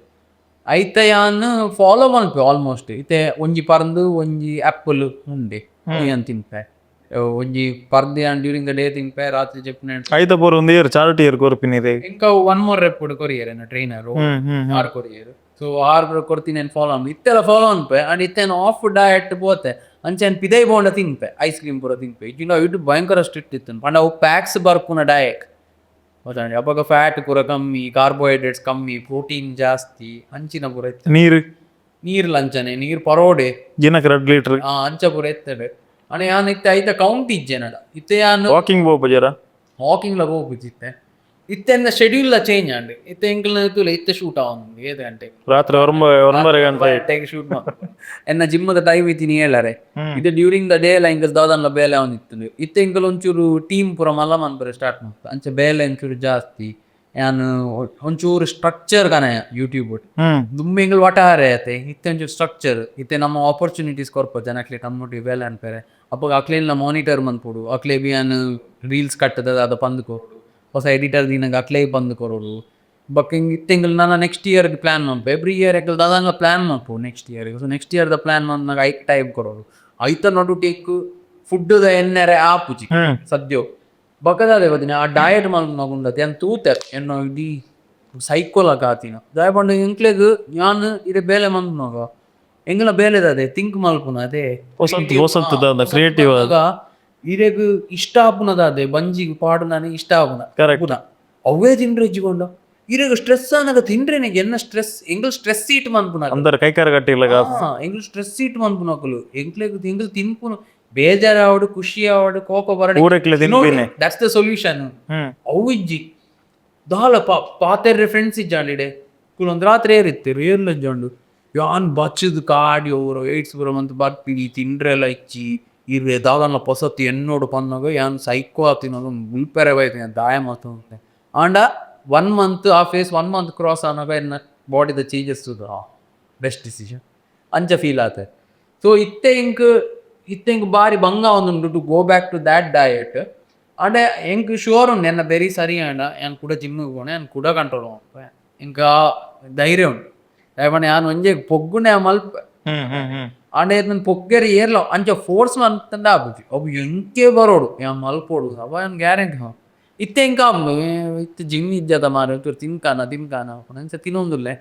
ಐತ ಯಾನ್ ಫಾಲೋ ಮಲ್ಪೆ ಆಲ್ಮೋಸ್ಟ್. ಇತ್ತೆ ಒಂಜಿ ಪರಂದು ಒಂಜಿ ಆ್ಯಪಲ್ ಉಂಡೆ ಯಾನ್ ತಿನ್ಪೆ. ಒಂಜಿ ಪರ್ದು ಯಾನ್ during the day ತಿನ್ಪೆ, ರಾತ್ರಿ ಜೆಪ್ಪುನೆ. ಐತ ಪೂರ ಒಂದು year chart year ಕೊರ್ಪಿನಿ. ಎಂಕ ಒನ್ ಮೋರ್ ರೆಪ್ ಕೊರಿಯರ್ ಎನ್ನ ಟ್ರೈನರ್ ಹ್ಮ್ ಹ್ಮ್ ಆರ್ ಕೊರಿಯರ್. ಸೊ ಆರ್ ಕೊರ್ತೀನಿ ನಾನು ಫಾಲೋ ಇತ್ತೆಲ್ಲ ಫಾಲೋ ಅನ್ಪೆ. ಅಂಡ್ ಇತ್ತೆ ಆಫ್ ಡಯಟ್ ಪೋತೆ. ಅಂಚೆ ಪಿದೈ ಬೋಂಡ ತಿನ್ಪೆ, ಐಸ್ ಕ್ರೀಮ್ ಪೂರ ತಿನ್ಪೆ. ಇಜ್ಜಿಂಡ ಇಟ್ಟು ಭಯಂಕರ ಸ್ಟ್ರಿಕ್ಟ್ ಇತ್ತು. ಪಂಡ ಅವು ಪ್ಯಾಕ್ಸ್ ಬರ್ಪುನ ಡಯಟ್ ಗೊತ್ತಾಂಡ ಅಪಗ ಫ್ಯಾಟ್ ಪೂರ ಕಮ್ಮಿ, ಕಾರ್ಬೋಹೈಡ್ರೇಟ್ಸ್ ಕಮ್ಮಿ, ಪ್ರೋಟೀನ್ ಜಾಸ್ತಿ, ಅಂಚಿನ ಪೂರ ಇತ್ತು. ನೀರು? ನೀರು ಲಂಚನೆ ನೀರು ಪರೋಡೆ. ದಿನಕ್ಕೆ 2 ಲೀಟರ್. ಆ ಅಂಚ ಪೂರ ಎತ್ತಡೆ. ಅಣ್ಣ ಯಾನ್ ಇತ್ತೆ ಐತ ಕೌಂಟ್ ಇಜ್ಜೆ ನಡ ಇತ್ತೆ ಯಾನ್. ವಾಕಿಂಗ್ ಪೋಪ ಜರ? ವಾಕಿಂಗ್ ಲ ಹೋಗುತ್ತಿತ್ತೆ. ಇತ್ತೆ ಶೆಡ್ಯೂಲ್ ಲ ಚೇಂಜ್ ಆಂಡ್. ಇತ್ತೆ ಎಂಕಲ್ನ ತೂಲೆ ಇತ್ತೆ ಶೂಟ್ ಆವೊಂದು ಏಳು ಗಂಟೆಗೆ. ರಾತ್ರಿ 9 ಗಂಟೆ. ಶೂಟ್ ಎನ್ನ ಜಿಮ್ಮದ ಟೈಮ್ ಇತ್ತೀನಿ ಹೇಳರೆ. ಇದು during the day ಎಲ್ಲ ಎಂಕಲ್ ದಾದನ್ಲ ಬೇಲೆ ಅವನಿತ್ತು. ಇತ್ತೆ ಎಂಕಲ್ ಒಂಚೂರು ಟೀಮ್ ಪೂರ ಮಲ್ಲ ಮನ್ಪರೆ ಸ್ಟಾರ್ಟ್ ಮಾಡ್ತು. ಅಂಚೆ ಬೇಲೆ ಒಂಚೂರು ಜಾಸ್ತಿ. ಯಾನ್ ಒಂಚೂರು ಸ್ಟ್ರಕ್ಚರ್ ಕನಯ ಯೂಟ್ಯೂಬ್. ದುಂಬೆ ಎಂಕಲ್ ವಟಾರೆ ಆತೆ. ಇತ್ತೆ ಒಂಚೂರು ಸ್ಟ್ರಕ್ಚರ್. ಇತ್ತೆ ನಮ್ಮ ಆಪರ್ಚುನಿಟೀಸ್ ಕೊರ್ಪ ಜನಕ್ಲೆ ತಮ್ಮೊಟ್ಟಿಗೆ ಬೇಲೆ ಅನ್ಪೆರೆ. ಅಪ್ಪಗ ಅಕ್ಲೆನ್ಲ ಮಾನಿಟರ್ ಮನ್ಪೊಡು. ಅಕ್ಲೆ ಬಿ ಯಾನ್ ರೀಲ್ಸ್ ಕಟ್ಟದ ಅದ ಪಂದ್ ಕೊರೊಡು, ಹೊಸ ಎಡಿಟರ್ ದಿನಗ ಅಕ್ಲೇ ಬಂದ್ ಕೊರೊಡು. ಬೊಕ್ಕ ಹಿಂಗ್ ಇತ್ತೆ ಎಂಕಲ್ ನನ next year plan ಮನ್ಪ. ಎವ್ರಿ ಇಯರ್ ಎಂಕಲ್ ದಾದಂಗ ಪ್ಲಾನ್ ಮನ್ಪು next year. So next year the plan ಮನ್ನಾಗ ಐಕ್ ಟೈಮ್ ಕೊರೊಡು. ಐತ ನಡುಟೆಕ್ ಫುಡ್ ದ ಎಣ್ಣೆರೆ ಆಪುಜಿ ಸದ್ಯೋ. ಬೊಕ್ಕ ದಾದೆ ಬದಿನ ಆ ಡಯಟ್ ಮಲ್ಪುನಗ ಉಂಡತೆ ಯಾನ್ ತೂತೆ ಎನ್ನ ಇಡೀ ಸೈಕೋಲಕ ಆತಿನ. ದಾಯೆ ಪಂಡ ಎಂಕ್ಲೆಗ್ ಯಾನ್ ಇಡೆ ಬೇಲೆ ಮನ್ಪುನಗ ಎಂಕಲ್ನ ಬೇಲೆ ದಾದೆ ಥಿಂಕ್ ಮಲ್ಪುನ ಅದೇ. ಹೊಸತ್ ಹೊಸತ್ ದಾದ ಕ್ರಿಯೇಟಿವ್. ಆಗ ಇರೆಗ್ ಇಷ್ಟ ಆಪುನ ದಾದೆ ಬಂಜಿಗ್ ಪಾಡುನಾನೆ ಇಷ್ಟ ಆಪುನ ಕರೆಕ್ಟ್. ಪುನ ಅವೇ ತಿಂಡ್ರೆ ಇಜ್ಜಿಕೊಂಡ ಇರೆಗ್ ಸ್ಟ್ರೆಸ್ ಆನಗ ತಿಂಡ್ರೆನೆ ಎನ್ನ ಸ್ಟ್ರೆಸ್ ಎಂಗಲ್ ಸ್ಟ್ರೆಸ್ ಈಟ್ ಮನ್ಪುನ. ಅಂದರ್ ಕೈಕಾರ ಕಟ್ಟಿಲ್ಲ. ಎಂಗಲ್ ಸ್ಟ್ರೆಸ್ ಈಟ್ ಮನ್ಪುನಕುಲು. ಎಂಕ್ಲೆಗ್ ಎಂಗಲ್ ತಿನ್ಪುನು ಬೇಜಾರಾವಡು, ಖುಷಿ ಆವಡು, ಕೋಪ ಬರಡು. ಊರಕ್ಲೆ ತಿನ್ಪಿನಿ. That's the solution. ಅವು ಇಜ್ಜಿ ದಾಲ ಪಾತೆರ್ರೆ ಫ್ರೆಂಡ್ಸ್ ಇಜ್ಜಾಂಡಿಡೆ ಕುಲೊಂದು ರಾತ್ರಿ ಏರಿತ್ತೆರು ಏರ್ಲ ಇಜ್ಜಾಂಡು. ಯಾನ್ ಬಚ್ಚದ್ ಕಾಡಿ ಓರೋ ಏಡ್ಸ್ ಪೂರ ಮಂತ್ ಬರ್ಪಿನಿ, ತಿಂಡ್ರೆಲ ಇಜ್ಜಿ. ಇರ್ರೆ ದಾದನ ಪೊಸತಿ ಎನ್ನೋಡು ಪನ್ನಗ ಯಾನ್ ಸೈಕೋ ಆತಿನ, ಮುಲ್ಪೆರೆ ಬೈದಿನ ದಾಯ ಮಲ್ತೊಂದೆ. ಆಂಡ ಒನ್ ಮಂತ್ ಆ face one month cross ಆನಗ ಎನ್ನ ಬಾಡಿದ changes, best decision ಅಂಚ ಫೀಲ್ ಆತೆ. ಸೊ ಇತ್ತೆ ಇಂಕ್ ಬಾರಿ ಬಂಗ ಒಂದುಂಡು to go back to that diet. ಆಂಡ ಎಂಕ್ ಶೋರ್ ಉಂಡು, ಎನ್ನ ಬೆರಿ ಸರಿ ಆಂಡ ಯಾನ್ ಕುಡ ಜಿಮ್ಗೆ ಪೋಣೆ, ಯಾನ್ ಕುಡ ಕಂಟ್ರೋಲ್ ಮಲ್ಪೆ. ಎಂಕ್ ಆ ಧೈರ್ಯ ಉಂಡು. ದಾಯೆ ಪಂಡ ಯಾನ್ ಒಂಜೆ ಪೊಗ್ಗುನೆ ಮಲ್ಪೆ. ಹ್ಮ್ ಹ್ಮ್ ಹ್ಮ್ ಆಂಡ ಏತ್ನನ್ ಪೊಗ್ಗೆರೆ ಏರ್ಲ ಅಂಚ ಫೋರ್ಸ್ ಮಂತಂಡ ಆಪುಜಿ. ಅವು ಎಂಕೇ ಬರೋಡು, ಯಾನ್ ಮಲ್ಪೊಡು, ಅವ ಯಾನ್ ಗ್ಯಾರಂಟಿ. ಇತ್ತೆ ಎಂಕ್ ಆಪುಂಡು, ಇತ್ತೆ ಜಿಮ್ ಇಜ್ಜದ ಮಾರ್ರೆ, ಒಂಚೂರು ತಿನ್ಕಾನ ತಿನ್ಕಾನ ಅಂಚ ತಿನೊಂದುಲ್ಲೆ.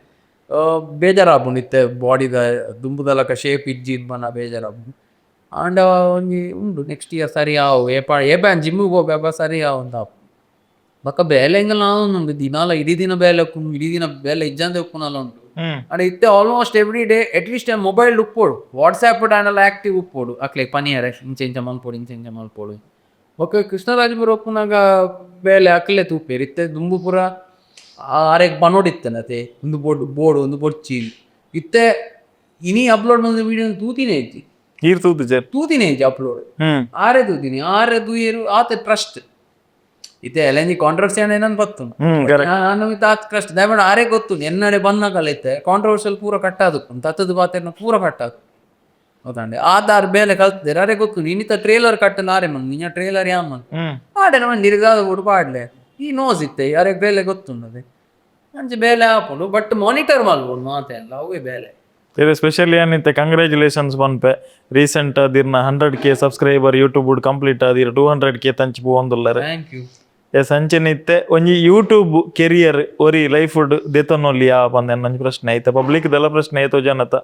ಬೇಜಾರಾಪುಂಡು ಇತ್ತೆ ಬಾಡಿದ ದುಂಬುದ ಲೆಕ್ಕ ಶೇಪ್ ಇಜ್ಜಿ ಪನ್ನ ಬೇಜಾರಾಪುಂಡು. ಆಂಡ ಒಂಜಿ ಉಂಡು, ನೆಕ್ಸ್ಟ್ ಇಯರ್ ಸರಿ ಆವು. ಏಪ ಏಪ ಯಾನ್ ಜಿಮ್ಗೆ ಪೋಪೆ ಅಪ ಸರಿ ಆವು ಅಂತ ಆಪುಂಡು. ಬೊಕ್ಕ ಬೇಲೆ ಎಂಕಲ್ನ ಆವೊಂದುಂಡು ದಿನಾಲ. ಇಡೀ ದಿನ ಬೇಲೆ ಉಪ್ಪುಂಡು, ಇಡೀ ದಿನ ಬೇಲೆ ಇಜ್ಜಂದೆ ಉಪ್ಪುನಲ ಉಂಡು. ಆಂಡ ಇತ್ತೆ almost every day at least mobile ಉಪ್ಪೊಡು, ವಾಟ್ಸ್ಆ್ಯಪ್ ಆಂಡಲ ಆಕ್ಟಿವ್ ಉಪ್ಪೊಡು, ಅಕ್ಲೆಗ್ ಪನಿಯರೆ ಇಂಚ ಇಂಚ ಮಲ್ಪೊಡು, ಇಂಚ ಇಂಚ ಮಲ್ಪೊಡು. ಬೊಕ್ಕ ಕೃಷ್ಣರಾಜಪುರ ಉಪ್ಪುನಗ ಬೇಲೆ ಅಕ್ಲೆ ತೂಪೆರ್. ಇತ್ತೆ ದುಂಬು ಪೂರ ಆರೆಗ್ ಪನೊಡಿತ್ತನತೆ, ಉಂದು ಬೋಡು ಬೋಡು, ಉಂದು ಬೊಡ್ಚಿ. ಇತ್ತೆ ಇನಿ ಅಪ್ಲೋಡ್ ಮಲ್ತಿನ ವೀಡಿಯೋ ತೂತಿನೇ ಇಜ್ಜಿ. ಈರ್ ತೂತುಜರ್? ತೂತಿನೇ ಇಜ್ಜಿ ಅಪ್ಲೋಡ್. ಆರೆ ತೂತಿನಿ, ಆರೆ ತೂಯೆರು, ಆತೆ ಟ್ರಸ್ಟ್. ಇತ್ತೆ ಎಲ್ಲೆಂಜಿ ಕಾಂಟ್ರವರ್ಸಿ ಆಂಡ ಏನನ್ ಬತ್ತುಂಡು. ಹ್ಮ್ ಕರೆಕ್ಟ್. ನಾನು ಆತ್ ಟ್ರಸ್ಟ್. ದಯಮಾಡಿ ಆರೇ ಗೊತ್ತು ಎನ್ನಡೆ ಬಂದಾಗಲ ಇತ್ತೆ ಕಾಂಟ್ರವರ್ಷಿಯಲ್ ಪೂರ ಕಟ್ಟಾದುಪ್ಪುಂಡು, ತತ್ತದ ಪಾತೆರ್ನ ಪೂರ ಕಟ್ಟಾದು ಹೌದಂಡೆ. ಆಧಾರ್ ಬೇಲೆ ಕಲ್ತಿದ್ದಾರೆ, ಅರೆ ಗೊತ್ತು. ಇನ್ನಿತ ಟ್ರೇಲರ್ ಕಟ್ಟಲು ಆರೆ ಮನ್ ನಿನ್ನ ಟ್ರೇಲರ್ ಯಾನ್ ಮನ್ ಆಡೆ ನಮ್ಮ ನಿರ್ಗಾದ ಬಿಡು ಪಾಡ್ಲೆ ಈ ನೋಸ್ ಇತ್ತೆ ಅರೆ ಬೇಲೆ ಗೊತ್ತುಂಡದೆ. ಅಂಚೆ ಬೇಲೆ ಆಪುಂಡು, ಬಟ್ ಮಾನಿಟರ್ ಮಲ್ಪೊಡು ಮಾತೆಲ್ಲ, ಅವೇ ಬೇಲೆ. ಬೇರೆ ಸ್ಪೆಷಲಿ ಏನಿತ್ತೆ ಕಂಗ್ರ್ಯಾಚುಲೇಷನ್ಸ್ ಪನ್ಪೆ. ರೀಸೆಂಟ್ ಅದಿರ್ನ 100K subscriber YouTube complete ಆದಿರ್, 200K ತಂಚಿ ಪೋವೊಂದುಲ್ಲಾರೆ. Thank you. S, ಅಂಚನೆ ಇತ್ತೆ ಒಂಜಿ ಯೂಟ್ಯೂಬ್ ಕೆರಿಯರ್ ಒರಿ ಲೈಫ್ ದೆತೊನೊಲಿಯಾ ಪಂದ್ ಒಂಜಿ ಪ್ರಶ್ನೆ ಐತೆ, ಪಬ್ಲಿಕ್ ದೆಲ್ಲ ಪ್ರಶ್ನೆ ಐತೋ ಜನತ.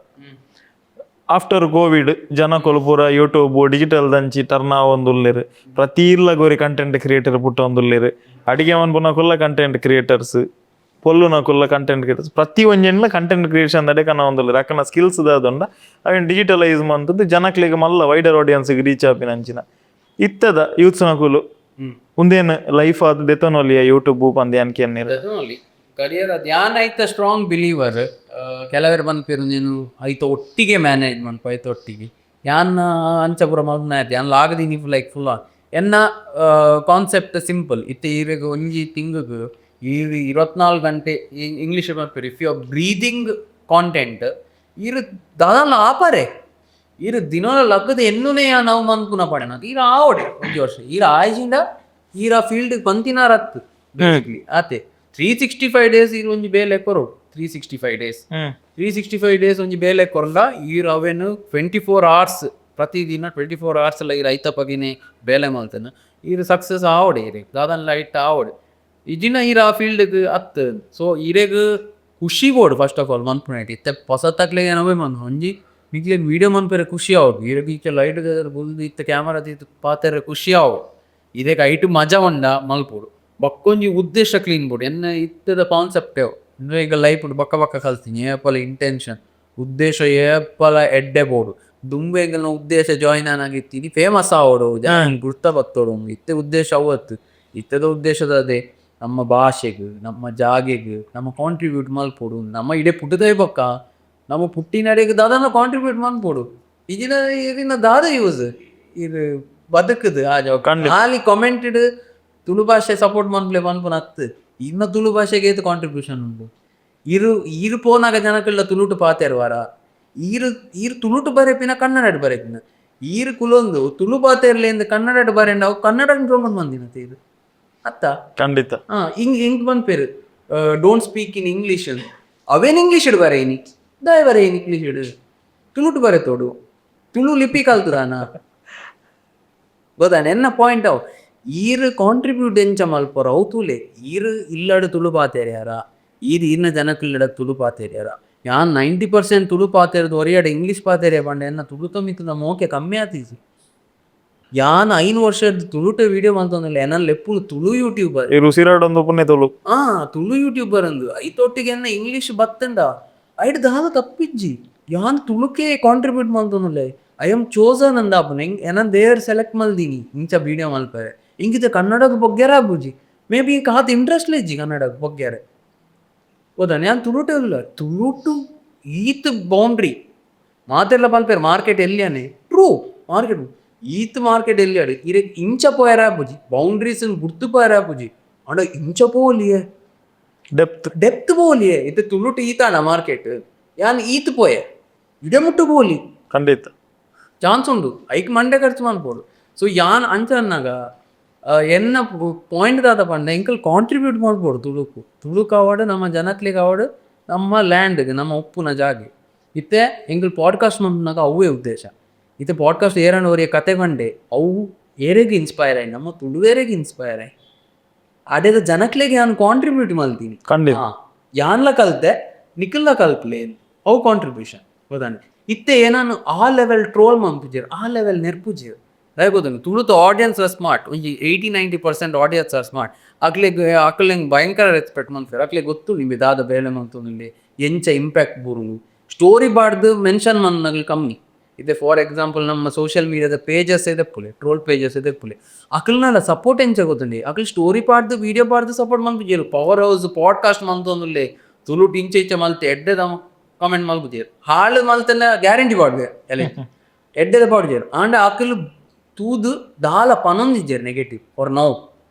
ಆಫ್ಟರ್ ಕೋವಿಡ್ ಜನಕುಲು ಪೂರ ಯೂಟ್ಯೂಬ್ ಡಿಜಿಟಲ್ ದಂಚಿ ಟರ್ನ್ ಆವೊಂದುಲ್ಲೆರ್. ಪ್ರತಿ ಇಲ್ಲಗ್ ಒರಿ ಕಂಟೆಂಟ್ ಕ್ರಿಯೇಟರ್ ಪುಟ್ಟೊಂದುಲ್ಲೆರ್. ಅಡಿಗೆ ಮನ್ಪುನಕುಲ್ಲ ಕಂಟೆಂಟ್ ಕ್ರಿಯೇಟರ್ಸ್, ಪೊಲ್ಲುನಕುಲ್ಲ ಕಂಟೆಂಟ್ ಕ್ರಿಯೇಟರ್ಸ್, ಪ್ರತಿ ಒಂಜೆನ್ಲ ಕಂಟೆಂಟ್ ಕ್ರಿಯೇಷನ್ ದಡೆ ಕನವೊಂದುಲ್ಲೆರ್. ಅಕ್ಕನ ಸ್ಕಿಲ್ಸ್ ದಾದುಂಡ ಅವೆನ್ ಡಿಜಿಟಲೈಸ್ ಮಂತುದು ಜನಕ್ಲೆಗ್ ಮಲ್ಲ wider audience reach ಆಪಿನ ಅಂಚಿನ. ಇತ್ತದ ಯೂತ್ಸ್ ನಕುಲು ಉಂದೇನ್ ಲೈಫ್ ಆದ್ ದೆತೊನೊಲಿಯ ಯೂಟ್ಯೂಬ್ ಪಂದ್ ಯಾನ್ ಕೇನ್ನೆರ್. ಕರಿಯರ್ ಅದು ಯಾನ್ ಐತ ಸ್ಟ್ರಾಂಗ್ ಬಿಲೀವರ್. ಕೆಲವರು ಪನ್ಪೆರ್ ನೀನು ಐತ ಒಟ್ಟಿಗೆ ಮ್ಯಾನೇಜ್ ಮನ್ಪು, ಐತ ಒಟ್ಟಿಗೆ. ಯಾನ್ ಅಂಚ ಪೂರ ಮಲ್ಪುನ ಆಯ್ತು, ಯಾನ್ ಲಾಗದೀನಿ ಲೈಕ್ ಫುಲ್. ಎನ್ನ ಕಾನ್ಸೆಪ್ಟ್ ಸಿಂಪಲ್. ಇತ್ತೆ ಈರೆಗ್ ಒಂಜಿ ತಿಂಗುಗು ಈರ್ 24 ಗಂಟೆ, ಇಂಗ್ಲೀಷ್ ಪನ್ಪೆರ್, if you are breathing content, ಈರ್ ದಾದಾಲ ಆಪರೆ. ಈರ್ ದಿನೋಲ ಲಕ್ಕದ ಎನ್ನುನೇ ನಾವು ಮನ್ಪುನ ಪಡೆನ ಈರ್ ಆವಡೆ. ಒಂಜಿ ವರ್ಷ ಈರ್ ಆಯ್ಜಿಂಡ ಈರ್ ಆ ಫೀಲ್ಡ್ ಪಂತಿನಾರತ್ತು ಬೇಸಿಕ್ಲಿ ಆತೆ. 365 ಡೇಸ್ ಈರ್ ಒಂಜಿ ಬೇಲೆ ಕೊರೊಡು. 365 ಡೇಸ್, 365 ಡೇಸ್ ಒಂಜಿ ಬೇಲೆ ಕೊರ್ಲ ಈರ್ ಅವೆನ್ 24 ಅವರ್ಸ್, ಪ್ರತಿದಿನ 24 ಅವರ್ಸ್ ಎಲ್ಲ ಈರ್ ಐತ ಪಗಿನೆ ಬೇಲೆ ಮಲ್ತನ ಈರ್ ಸಕ್ಸಸ್ ಆವಡೆ, ಈರೆಗ್ ದಾದನ್ ಲೈಟ್ ಆವಡೆ. ಇಜಿನ ಈರ್ ಆ ಫೀಲ್ಡ್ಗ್ ಅತ್. ಸೊ ಈರೆಗ್ ಖುಷಿ ಬೋಡು first of all ಮನ್ಪುನೈಟ್. ಇತ್ತೆ ಪೊಸತಕ್ಲೆಗ್ ಏನವೇ ಮನ್ ಒಂಜಿ ನಿಕ್ಲೆಗ್ ವೀಡಿಯೋ ಮನ್ಪೆರೆ ಖುಷಿ ಆವೊಡು. ಈರೆಗ್ ಈಚೆ ಲೈಟ್ ಬುಲ್ದು ಇತ್ತೆ ಕ್ಯಾಮರಾ ದೀದ್ ಪಾತೆರೆ ಖುಷಿ ಆವೊಡು. ಇರೆಗ್ ಐಟ್ ಮಜಾ ಉಂಡ ಮಲ್ಪೊಡು. ಬೊಕ್ಕೊಂಜಿ ಉದ್ದೇಶ ಕ್ಲೀನ್ ಬೋಡು. ಎನ್ನ ಇತ್ತೆದ ಕಾನ್ಸೆಪ್ಟ್ ಉಂದು. ಈಗ ಲೈಫ್ ಬೊಕ್ಕ ಬೊಕ್ಕ ಕಲ್ತಿನಿ ಏಪಲ ಇಂಟೆನ್ಷನ್, ಉದ್ದೇಶ ಏಪಲ ಎಡ್ಡೆ ಬೋಡು. ದುಂಬು ಎಂಕಲ್ನ ಉದ್ದೇಶ ಜಾಯಿನ್ ಆನಾಗ ಇತ್ತೀನಿ ಫೇಮಸ್ ಆವೊಡು, ಜನ ಗುರ್ತ ಬತ್ತೊಡು. ಇತ್ತೆ ಉದ್ದೇಶ ಅವು ಅತ್ತು. ಇತ್ತೆದ ಉದ್ದೇಶದ ಅದೇ, ನಮ್ಮ ಭಾಷೆಗ್, ನಮ್ಮ ಜಾಗೆಗ್ ನಮ್ಮ ಕಾಂಟ್ರಿಬ್ಯೂಟ್ ಮಲ್ಪೊಡು. ನಮ್ಮ ಇಡೆ ಪುಟ್ಟುದೇ ಬೊಕ್ಕ ನಮ್ಮ ಪುಟ್ಟಿನಡೆಗ್ ದಾದನ ಕಾಂಟ್ರಿಬ್ಯೂಟ್ ಮನ್ಪೊಡು. ಇಜಿನ ಇರಿನ ದಾದ ಯೂಸ್ ಇರ್ ಬದುಕುದು ಆ ಜಾಗ? ಖಾಲಿ ಕಾಮೆಂಟೆಡ್ ತುಳು ಭಾಷೆ ಸಪೋರ್ಟ್ ಮನ್ಪುಲೆ ಪನ್ಪುನ ಅತ್ತು. ಇನ್ನ ತುಳು ಭಾಷೆಗೆ ಏತ್ ಕಾಂಟ್ರಿಬ್ಯೂಷನ್ ಉಂಡು? ಇರು ಈರ್ ಪೋನಾಗ ಜನಕುಲ್ಲ ತುಳುಟು ಪಾತೆರುವಾರ? ಈರ್ ಈರ್ ತುಳುಟು ಬರೆಪಿನ, ಕನ್ನಡಡ್ ಬರೆಪಿನ? ಈರ್ ಕುಲೊಂದು ತುಳು ಪಾತೆರ್ಲೇಂದ್ ಕನ್ನಡಡ್ ಬರೆಂಡ ಅವು ಕನ್ನಡ ಪ್ರಮೋಟ್ ಮಂದಿನ ತೀರ್ ಅತ್ತ? ಖಂಡಿತ. ಹಾ, ಹಿಂಗ್ ಹಿಂಗ್ ಪನ್ಪೆರ್, "Don't speak in English." ಅವೇನ್ English ಬರೆಯಿನಿ? ದಾಯ ಬರೆಯಿನಿ ಇಂಗ್ಲೀಷ್? ತುಳುಟು ಬರೆತೋಡು. ತುಳು ಲಿಪಿ ಕಲ್ತುದಾನ ಗೊತ್ತಾನೆ? ಎನ್ನ ಪಾಯಿಂಟ್ ಅವು. ಈರ್ ಕಾಂಟ್ರಿಬ್ಯೂಟ್ ಎಂಚ ಮಲ್ಪೊರ ಅವು ತೂಲೆ. ಈರ್ ಇಲ್ಲಡ್ ತುಳು ಪಾತೆರ್ಯಾರ? ಈರ್ ಈರ್ನ ಜನಕುಲ್ಲಡ ತುಳು ಪಾತೆರ್ಯಾರ? ಯಾನ್ 90% ತುಳು ಪಾತೆರ್ದು ಒರಿಯಡ ಇಂಗ್ಲೀಷ್ ಪಾತೆರ್ಯ ಪಂಡ ಎನ್ನ ತುಳುತ ಮಿತ್ತ್ದ ಮೋಕೆ ಕಮ್ಮಿ ಆತಿಜಿ. ಯಾನ್ 5 ವರ್ಷದ ತುಳುಟ ವಿಡಿಯೋ ಮಲ್ತೊಂದುಲ್ಲೆ, ಎನನ್ ಲೆಪ್ಪುನು ತುಳು ಯೂಟ್ಯೂಬರ್. ಈ ರುಸಿರಾಡ್ ಪುಣ್ಯ ತುಳು. ಆ ತುಳು ಯೂಟ್ಯೂಬರ್ ಅಂದು ಐತೊಟ್ಟಿಗೆ ಎನ್ನ ಇಂಗ್ಲೀಷ್ ಬತ್ತಂಡ ಐಟ್ ದಾದ ತಪ್ಪಿಜ್ಜಿ. ಯಾನ್ ತುಳುಕೆ ಕಾಂಟ್ರಿಬ್ಯೂಟ್ ಮಲ್ತೊಂದುಲ್ಲೆ. I am chosen ಅಂದಾಪುನ ಎನನ್ ದೇವೆರ್ ಸೆಲೆಕ್ಟ್ ಮಲ್ದಿನಿ ಇಂಚ ವಿಡಿಯೋ ಮಲ್ಪೆರೆ. ಇಂಕಿತ ಕನ್ನಡಗ್ ಪೊಗ್ಗೆರೆ ಆಪುಜಿ, ಮೇ ಬಿ ಎಂಕ್ ಆತ್ ಇಂಟ್ರೆಸ್ಟ್ ಇಜ್ಜಿ ಕನ್ನಡಗ್ ಪೊಗ್ಗೆರೆ. ಹೋದಾನೆ ಯಾನ್ ತುಳುಟೆ ಉಲ್ಲ. ತುಳುಟು ಈತ್ ಬೌಂಡ್ರಿ ಮಾತೆರ್ಲ ಪನ್ಪೆರ್ ಮಾರ್ಕೆಟ್ ಎಲ್ಯನೆ. ಟ್ರೂ, ಮಾರ್ಕೆಟ್ ಈತ್ ಮಾರ್ಕೆಟ್ ಎಲ್ಯಡ್ ಇರೆಗ್ ಇಂಚ ಪೋಯೆರೆ ಆಪುಜಿ, ಬೌಂಡ್ರೀಸ್ ನ್ ಬುಡ್ದು ಪೋಯೆರೆ ಆಪುಜಿ. ಆಂಡ ಇಂಚ ಪೋವೊಲಿಯೆ, ಡೆಪ್ತ್ ಡೆಪ್ತ್ ಪೋವೊಲಿಯೆ. ಇತ್ತೆ ತುಳುಟು ಈತಾಂಡ ಮಾರ್ಕೆಟ್, ಯಾನ್ ಈತ್ ಪೋಯೆ, ಇಡೆ ಮುಟ್ಟು ಪೋಲಿ. ಖಂಡಿತ ಚಾನ್ಸ್ ಉಂಡು, ಐಕ್ ಮಂಡೆ ಖರ್ಚು ಮನ್ಪೊಡು. ಸೊ ಯಾನ್ ಅಂಚ ಅನ್ನಗ ಎನ್ನ ಪಾಯಿಂಟ್ ದಾದ ಪಂಡ, ಎಂಕುಲು ಕಾಂಟ್ರಿಬ್ಯೂಟ್ ಮಲ್ಪೊಡು ತುಳುಕು. ತುಳುಕು ಆವಡ್, ನಮ್ಮ ಜನಕ್ಲೆಗ್ ಆವಡ್, ನಮ್ಮ ಲ್ಯಾಂಡ್ಗ್, ನಮ್ಮ ಉಪ್ಪುನ ಜಾಗೆ. ಇತ್ತೆ ಎಂಕುಲು ಪಾಡ್ಕಾಸ್ಟ್ ಮನ್ಪುನಗ ಅವ್ವೇ ಉದ್ದೇಶ. ಇತ್ತೆ ಪಾಡ್ಕಾಸ್ಟ್ ಏರಾಂಡ ಒರಿಯೆ ಕತೆ ಪಂಡೆ, ಅವು ಏರೆಗ್ ಇನ್ಸ್ಪೈರ್ ಆಯ್, ನಮ್ಮ ತುಳುವೆರೆಗ್ ಇನ್ಸ್ಪೈರ್ ಆಯ್, ಅಡೆದ ಜನಕ್ಲೆಗ್ ಯಾನ್ ಕಾಂಟ್ರಿಬ್ಯೂಟ್ ಮಲ್ತೀನಿ. ಖಂಡಿತ. ಯಾನ್ಲ ಕಲ್ತೆ, ನಿಕುಲ್ಲ ಕಲ್ಪಲೆ, ಅವು ಕಾಂಟ್ರಿಬ್ಯೂಷನ್ ಗೊತ್ತಾಂಡ್. ಇತ್ತೆ ಏನಾನು ಆ ಲೆವೆಲ್ ಟ್ರೋಲ್ ಮನ್ಪುಜೆರ್, ಆ ಲೆವೆಲ್ ನೆರ್ಪುಜೆರ್. ದಾಯೆ ಗೊತ್ತುಂಡು? ತುಳುತ ಆಡಿಯನ್ಸ್ ಸ್ಮಾರ್ಟ್. ಒಂಜಿ 80-90% audience are smart. ಅಕ್ಲೆಗ್ ಅಕ್ಲೆಗ್ ಭಯಂಕರ ರೆಸ್ಪೆಕ್ಟ್ ಮನ್ಪುವೆರ್. ಅಕ್ಲೆಗ್ ಗೊತ್ತುಂಡು ಇಂಬೆ ದಾದ ಬೇಲೆ ಮಲ್ತೊಂದುಲ್ಲೆ, ಎಂಚ ಇಂಪ್ಯಾಕ್ಟ್ ಬೂರುಂಡು. ಸ್ಟೋರಿ ಪಾಡ್ದ್ ಮೆನ್ಷನ್ ಮನ್ಪುನಕುಲು ಕಮ್ಮಿ. ಇತ್ತೆ ಫಾರ್ ಎಕ್ಸಾಂಪಲ್ ನಮ್ಮ ಸೋಷಿಯಲ್ ಮೀಡಿಯಾದ ಪೇಜಸ್ ದೆಪ್ಪುಲೆ, ಟ್ರೋಲ್ ಪೇಜಸ್ ದೆಪ್ಪುಲೆ, ಅಕಲ್ನಲ ಸಪೋರ್ಟ್ ಎಂಚ ಗೊತ್ತುಂಡೆ? ಅಕಲ್ ಸ್ಟೋರಿ ಪಾಡ್ದ್ ವಿಡಿಯೋ ಪಾಡ್ದ್ ಸಪೋರ್ಟ್ ಮನ್ಪುಜೆರ್. Power house podcast ಮಲ್ತೊಂದುಲ್ಲೆ, ತುಳುಟು ಇಂಚ ಇಂಚ ಮಲ್ತೆ ಎಡ್ಡೆದ ಕಾಮೆಂಟ್ ಮಲ್ಪುಜೆರ್. ಹಾಳು ಮಲ್ತನ ಗ್ಯಾರಂಟಿ ಪಾಡ್ವೆ ಎಲೆ, ಎಡ್ಡೆದ ಪಾಡ್ಜೆರ್. ಆಂಡ ಅಕುಲು ತೂದು ದಾಲ ಪನೊಂದಿಜ್ಜೆರ್ ನೆಗೆಟಿವ್ ಆರ್ now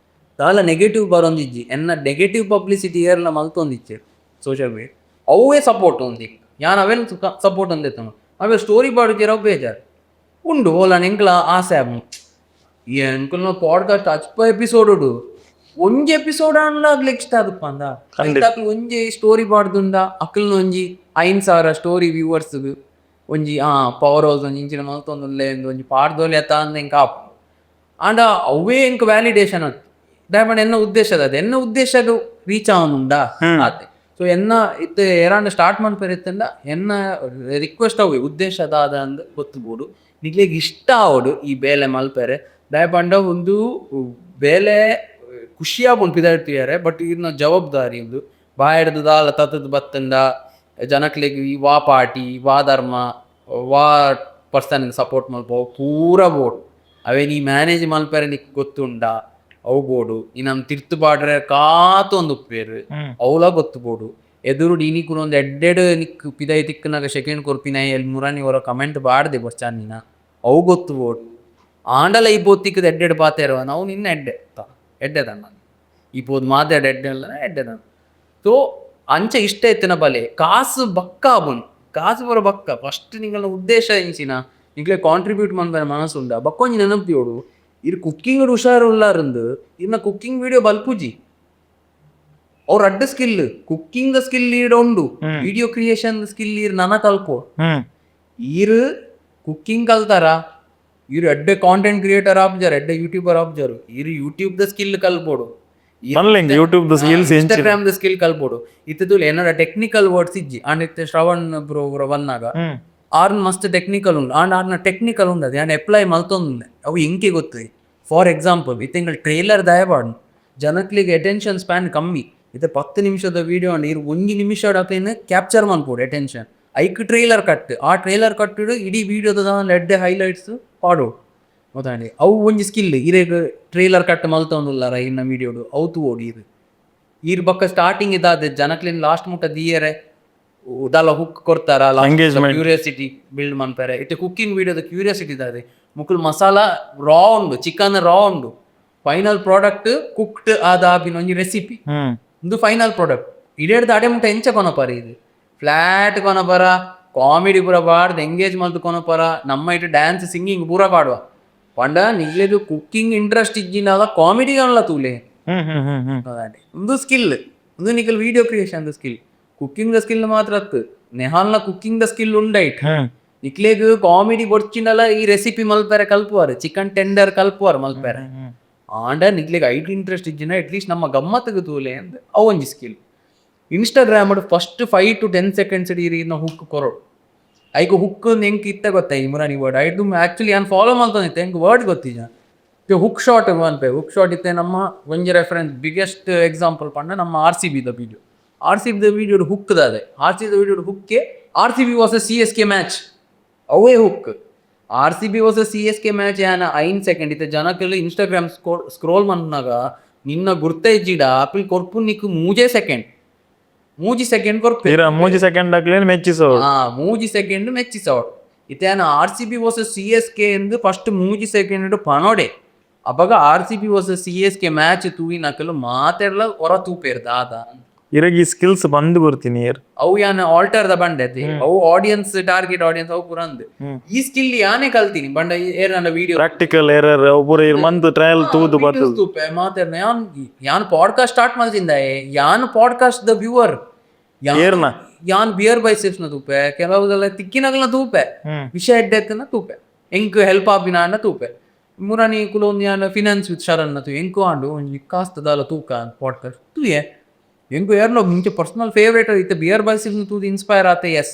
ದಾಲ ನೆಗೆಟಿವ್ ಬರೊಂದಿಜ್ಜಿ. ಎನ್ನ ನೆಗೆಟಿವ್ ಪಬ್ಲಿಸಿಟಿ ಏರ್ಲ ಮಲ್ತೊಂದಿಜ್ಜೆರ್ ಸೋಷಿಯಲ್ ಮೀಡಿಯಾ. ಅವೇ ಸಪೋರ್ಟ್ ಒಂದಿ, ಯಾನ್ ಅವೇನ್ ಸಪೋರ್ಟ್ ಅಂದೆತ್ತನು. ಅವೇ ಸ್ಟೋರಿ ಪಾಡುಜೆರ್, ಅವು ಬೇಜಾರ್ ಉಂಡು. ಓಲಾಂಡ ಎಂಕ್ಲ ಆಸೆ ಆಪುಂಡು. ಎಂಕಲ್ನ ಪಾಡ್ಕಾಸ್ಟ್ ಅಜ್ಪ ಎಪಿಸೋಡ್ ಉಂಡು, ಒಂಜಿ ಎಪಿಸೋಡ್ ಆಂಡಲ ಅಗ್ಲೆಗ್ ಇಷ್ಟ ಆದುಪ್ಪಂದ. ಅಕ್ಲು ಒಂಜಿ ಸ್ಟೋರಿ ಪಾಡ್ದುಂಡ ಅಕಲ್ನ ಒಂಜಿ 5000 ಸ್ಟೋರಿ ವ್ಯೂವರ್ಸ್ ಒಂಜಿ ಆ ಪವರ್ ಹೌಸ್ ಒಂಜಿ ಇಂಚಿನ ಮಲ್ತೊಂದುಲ್ಲೆ ಅಂದ್ ಒಂಜಿ ಪಾಡ್ದೊಲಿ ಅತ್ತ ಅಂದ್ ಎಂಕ್ ಆಪುಂಡು. ಆಂಡ ಅವೇ ಎಂಕ್ ವ್ಯಾಲಿಡೇಷನ್ ಅತ್ತ್. ದಾಯೆ ಪಂಡ ಎನ್ನ ಉದ್ದೇಶದ ಅದು, ಎನ್ನ ಉದ್ದೇಶಗ್ ರೀಚ್ ಆವೊಂದುಂಡಾ ಆತೆ. ಸೊ ಎನ್ನ ಇತ್ತೆ ಏರಾಂಡ ಸ್ಟಾರ್ಟ್ ಮನ್ಪೆರೆ ಇತ್ತ್ಂಡ ಎನ್ನ ರಿಕ್ವೆಸ್ಟ್ ಅವೇ, ಉದ್ದೇಶ ದಾದ ಅಂದ್ ಗೊತ್ತು ಬೋಡು. ನಿಕ್ಲೆಗ್ ಇಷ್ಟ ಆವೊಡು ಈ ಬೇಲೆ ಮಲ್ಪೆರೆ. ದಾಯೆ ಪಂಡ ಉಂದು ಬೇಲೆ ಖುಷಿ ಆಪುಂಡು ಪಿದಾಯ್ಡ್ ತೂಯೆರೆ, ಬಟ್ ಇರ್ನ ಜವಾಬ್ದಾರಿ ಉಂದು. ಬಾಯಡ್ದ್ ದಾಲ ತತ್ತ್‌ದ್ ಬತ್ತ್ಂಡ ಜನಕ್ಲೆಗ್ ಈ ವಾ ಪಾರ್ಟಿ ವಾ ಧರ್ಮ ವಾ ಪರ್ಸನ್ ಸಪೋರ್ಟ್ ಮಲ್ಪವು ಪೂರ ಬೋಡು. ಅವೆನ್ ಈ ಮ್ಯಾನೇಜ್ ಮಲ್ಪೆರೆ ನಿಕ್ ಗೊತ್ತುಂಡಾ ಅವು ಬೋಡು. ನಿನನ್ ತಿರ್ತ್ ಪಾಡ್ರೆ ಕಾತೊಂದು ಉಪ್ಪುವೆರ್, ಅವ್ಲ ಗೊತ್ತು ಬೋಡು. ಎದುರುಡು ಇನಿಕುಲು ಒಂದು ಎಡ್ಡೆಡ್ ನಿಕ್ ಪಿದಯಿ ತಿಕ್ಕುನಗ ಸೆಕೆಂಡ್ ಕೊರ್ಪಿನ ಎಲ್ ಮುರಾನಿ ಒರ ಕಮೆಂಟ್ ಪಾಡ್ದೆ ಬೊರ್ಚಾಂದಿನ ಅವು ಗೊತ್ತು ಬೋಡು. ಆಂಡಲ ಈ ಪೋತು ತಿಕ್ಕುದು ಎಡ್ಡೆಡ್ ಪಾತೆರವನ ಅವು ನಿನ್ನ ಎಡ್ಡೆ ಎಡ್ಡೆ ತನ್ನ ಈ ಪೋದು ಮಾತೆಡ್ ಎಡ್ಡೆ ಅಲ್ಲ ಎಡ್ಡೆ ತನ್ನ. ಸೊ ಅಂಚ ಇಷ್ಟ ಇತ್ತಿನ ಬಲೆ ಕಾಸು ಬಕ್ಕ ಆಪುಂಡು, ಕಾಸು ಪೂರ ಬಕ್ಕ. ಫಸ್ಟ್ ನಿಂಗಲ್ನ ಉದ್ದೇಶ ಎಂಚಿನ, ನಿಕ್ಲೆ ಕಾಂಟ್ರಿಬ್ಯೂಟ್ ಮನ್ಪೆರೆ ಮನಸ್ಸು ಉಂಡ. ಬೊಕ್ಕ ಒಂಜಿ ನೆನಪು ಇರ್ ಕುಕ್ಕಿಂಗ್ ಹುಷಾರು ಉಲ್ಲಾರಂದು ಇರ್ನ ಕುಕ್ಕಿಂಗ್ ವಿಡಿಯೋ ಬಲ್ಪುಜಿ. ಅವ್ರ ಅಡ್ಡ skill, cooking the skill ಈರ್ ಉಂಡು, video creation skill ಈರ್ ನನ ಕಲ್ಪೋ. ಈರ್ ಕುಕ್ಕಿಂಗ್ ಕಲ್ತಾರ ಇರ್ ಎಡ್ಡೆ ಕಾಂಟೆಂಟ್ ಕ್ರಿಯೇಟರ್ ಆಪುಜಾರ್, ಎಡ್ಡೆ ಯೂಟ್ಯೂಬರ್ ಆಪುಜಾರ್. ಇರ್ YouTube the skill ಕಲ್ಪೋಡು, YouTube the skills, Instagram the skill ಕಲ್ಪೋಡು. ಇತ್ತೆ ತೂಲೆ ಏನಾರ ಟೆಕ್ನಿಕಲ್ ವರ್ಡ್ಸ್ ಇಜ್ಜಿ. ಆಂಡ ಇತ್ತೆ ಶ್ರವಣ್ ಬ್ರೋ ಬಂದಾಗ ಆರ್ನ್ ಮಸ್ತ್ ಟೆಕ್ನಿಕಲ್ ಉಂಡು. ಆಂಡ ಆರ್ನ ಟೆಕ್ನಿಕಲ್ ಉಂಡು, ಅದು ಯಾನ್ ಅಪ್ಲೈ ಮಲ್ತೊಂದುಲ್ಲೆ, ಅವು ಎಂಕೆ ಗೊತ್ತು. ಫಾರ್ ಎಕ್ಸಾಂಪಲ್ ಇತ್ತೆ ಎಂಕಲ್ ಟ್ರೈಲರ್ ದಾಯ ಪಾಡು, ಜನಕ್ಲೆಗ್ ಅಟೆನ್ಷನ್ ಸ್ಪ್ಯಾನ್ ಕಮ್ಮಿ. ಇತ್ತೆ 10 ನಿಮಿಷದ ವಿಡಿಯೋ ಅಂಡ ಇರ್ ಒಂಜಿ ನಿಮಿಷ ಅಕ್ಲೆನ್ ಕ್ಯಾಪ್ಚರ್ ಮನ್ಪೊಡು ಅಟೆನ್ಷನ್. ಐಕ್ ಟ್ರೈಲರ್ ಕಟ್, ಆ ಟ್ರೈಲರ್ ಕಟ್ ಇಡೀ ವಿಡಿಯೋದ ಎಡ್ಡೆ ಹೈಲೈಟ್ಸ್ ಪಾಡೋಡು ಗೊತ್ತಾಂಡಿ. ಅವು ಒಂಜಿ ಸ್ಕಿಲ್. ಇರೆಗ್ ಟ್ರೈಲರ್ ಕಟ್ ಮಲ್ತೊಂದುಲ್ಲಾರ ಇನ್ನ ವಿಡಿಯೋಡು ಅವು ತೂವೊಡು ಈರ್. ಈರ್ ಬೊಕ್ಕ ಸ್ಟಾರ್ಟಿಂಗ್ ಇದಾದ ಜನಕ್ಲೆನ್ ಲಾಸ್ಟ್ ಮುಟ್ಟ ದೀಯರೆ ದಾಲ ಹುಕ್ ಕೊರ್ತಾರ, engagement. Curiosity build ಮನ್ಪೆರೆ. ಇತ್ತೆ ಕುಕ್ಕಿಂಗ್ ವಿಡಿಯೋದ ಕ್ಯೂರಿಯಾಸಿಟಿ ದಾದೆ, ಮುಕುಲು ಮಸಾಲ ರಾ ಉಂಡು, ಚಿಕನ್ ರಾ ಉಂಡು, final product cooked ಆದ ಆಪಿನ ಒಂಜಿ ರೆಸಿಪಿ. ಉಂದು ಫೈನಲ್ ಪ್ರಾಡಕ್ಟ್. ಇಡೇಡ್ದ ಅಡೆ ಮುಟ್ಟ ಎಂಚ ಕೊನಪರ, ಇದು ಫ್ಲಾಟ್ ಕೊನಪರ, ಕಾಮಿಡಿ ಪೂರ ಪಾಡ್ದ್ ಎಂಗೇಜ್ ಮಲ್ತ್ ಕೊನಪರ. ನಮ್ಮ ಇಟ್ಟು ಡ್ಯಾನ್ಸ್ ಸಿಂಗಿಂಗ್ ಪೂರ ಪಾಡುವ ಪಂಡ ನಿಗ್ಲೆಗ್ ಕುಕ್ಕಿಂಗ್ ಇಂಟ್ರೆಸ್ಟ್ ಇಜ್ಜಿನಾಗ ಕಾಮಿಡಿ ಅನ್ಲ ತೂಲೆ. ಹ್ಮ್ ಹ್ಮ್ ಹ್ಮ್ ಹ್ಮ್ ಉಂದು ಸ್ಕಿಲ್, ಉಂದು ನಿಕಲ್ video creation skill, cooking the skill ಮಾತ್ರ ಅತ್ತು. ನೆಹಾಲ್ನ cooking the skill ಉಂಡೈಟ್. ನಿಕ್ಲೆಗ್ ಕಾಮಿಡಿ ಬೊಡ್ಚಿಂಡಲ ಈ ರೆಸಿಪಿ ಮಲ್ಪೆರೆ ಕಲ್ಪುವಾರ್, ಚಿಕನ್ ಟೆಂಡರ್ ಕಲ್ಪುವಾರ್ ಮಲ್ಪೆರೆ. ಆಂಡ ನಿಕ್ಲೆಗ್ ಐಟ್ ಇಂಟ್ರೆಸ್ಟ್ ಇಜ್ಜಿನ ಅಟ್ಲೀಸ್ಟ್ ನಮ್ಮ ಗಮ್ಮತ್ತಿಗೆ ತೂಲೆ ಅಂದ್ ಅವು ಒಂಜಿ skill. Instagram first 5 to 10 seconds ಇರಿನ hook ಕೊರೊಡು. ಐಕ್ ಹುಕ್ ಎಂಕ್ ಇತ್ತೆ ಗೊತ್ತ ಈ ಮುರಾನಿ ವರ್ಡ್ ಐದು ಆಕ್ಚುಲಿ ಯಾನ್ ಫಾಲೋ ಮಲ್ತೊಂದಿತ್ತೆ, ಎಂಕ್ ವರ್ಡ್ ಗೊತ್ತಿಜ. ಹುಕ್ ಶಾಟ್ ಪನ್ಪೆ. ಹುಕ್ ಶಾಟ್ ಇತ್ತೆ ನಮ್ಮ ಒಂಜಿ reference, biggest example ಪಂಡ ನಮ್ಮ ಆರ್ ಸಿ ಬಿದ video. R C ಬಿದ video hook ದಾದೆ? ಆರ್ ಸಿ ಬಿದ ವಿಡಿಯೋ ಹುಕ್ಕೆ RCB versus CSK match, ಅವೇ hook. RCB versus CSK match ಯಾನ 5 ಸೆಕೆಂಡ್ ಇತ್ತೆ ಜನಕ್ಕೆಲ್ಲ ಇನ್ಸ್ಟಾಗ್ರಾಮ್ ಸ್ಕ್ರೋಲ್ ಮನ್ಪುನಗ ನಿನ್ನ ಗುರ್ತ ಇಜ್ಜಿಡ ಆಪಿಲ್ ಕೊರ್ಪು ನಿಕ್ಕು 3 ಸೆಕೆಂಡ್, 3 ಸೆಕೆಂಡ್ ಕೊರ್ಪೆ. ಇರ 3 ಸೆಕೆಂಡ್ ಆಗ್ಲೇನು ಮೆಚ್ಚಿಸೋಡು. ಹಾ, 3 ಸೆಕೆಂಡ್ ಮೆಚ್ಚಿಸೋಡು. ಇತ್ತೆ ಯಾನ RCB versus CSK ಎಂದು ಫಸ್ಟ್ 3 ಸೆಕೆಂಡ್ ಪನೋಡೆ. ಅಪಗ RCB versus CSK match ತೂಯಿನಕಲು ಮಾತೆರ್ಲ ಹೊರ ತೂಪೇರ್ ದಾದ. ಇರಗ್ ಈ ಸ್ಕಿಲ್ಸ್ ಬಂದು ಬರ್ತೀನಿ ಇರ್. ಅವು ಯಾನ ಆಲ್ಟರ್ ದ ಬಂಡೆ ಅವು audience, target audience ಅವು ಪೂರ ಅಂದ್. ಈ ಸ್ಕಿಲ್ ಯಾನೇ ಕಲ್ತೀನಿ ಬಂಡ ಏರ್ video. Practical error ಪೂರ ಇರ್ ಮಂತ್ ಟ್ರಯಲ್ ತೂದು ಬರ್ತದೆ. ತೂಪೆ ಮಾತೆರ್ನ. ಯಾನ್ ಯಾನ್ ಪಾಡ್ಕಾಸ್ಟ್ ಸ್ಟಾರ್ಟ್ ಮಲ್ತಿಂದ, ಯಾನ್ podcast the viewer. ಏರ್ನ? ಯಾನ್ ಬಿಯರ್ ಬೈಸೆಪ್ಸ್ ನ ತೂಪೆ, ಕೆಲವುದೆಲ್ಲ ತಿಕ್ಕಿನಗಲ್ನ ತೂಪೆ. ವಿಷಯ ಎಡ್ಡೆತ್ತನ ತೂಪೆ, ಎಂಕ್ ಹೆಲ್ಪ್ ಆಪಿನ ಅನ್ನ ತೂಪೆ. ಮುರಾನಿ ಕುಲೊಂದು ಯಾನ್ ಫಿನಾನ್ಸ್ ವಿತ್ ಶರಣ್ ತು ಎಂಕು ಆಂಡು ಒಂಜಿ ಕಾಸ್ತ ದಾಲ ತೂಕ ಪಾಡ್ಕಾಸ್ಟ್ ತೂಯೆ. ಎಂಕು ಏರ್ನೋ ಮುಂಚೆ ಪರ್ಸನಲ್ ಫೇವ್ರೇಟ್ ಇತ್ತೆ ಬಿಯರ್ ಬೈಸೆಪ್ಸ್ ತೂದು ಇನ್ಸ್ಪೈರ್ ಆತೆ. ಎಸ್,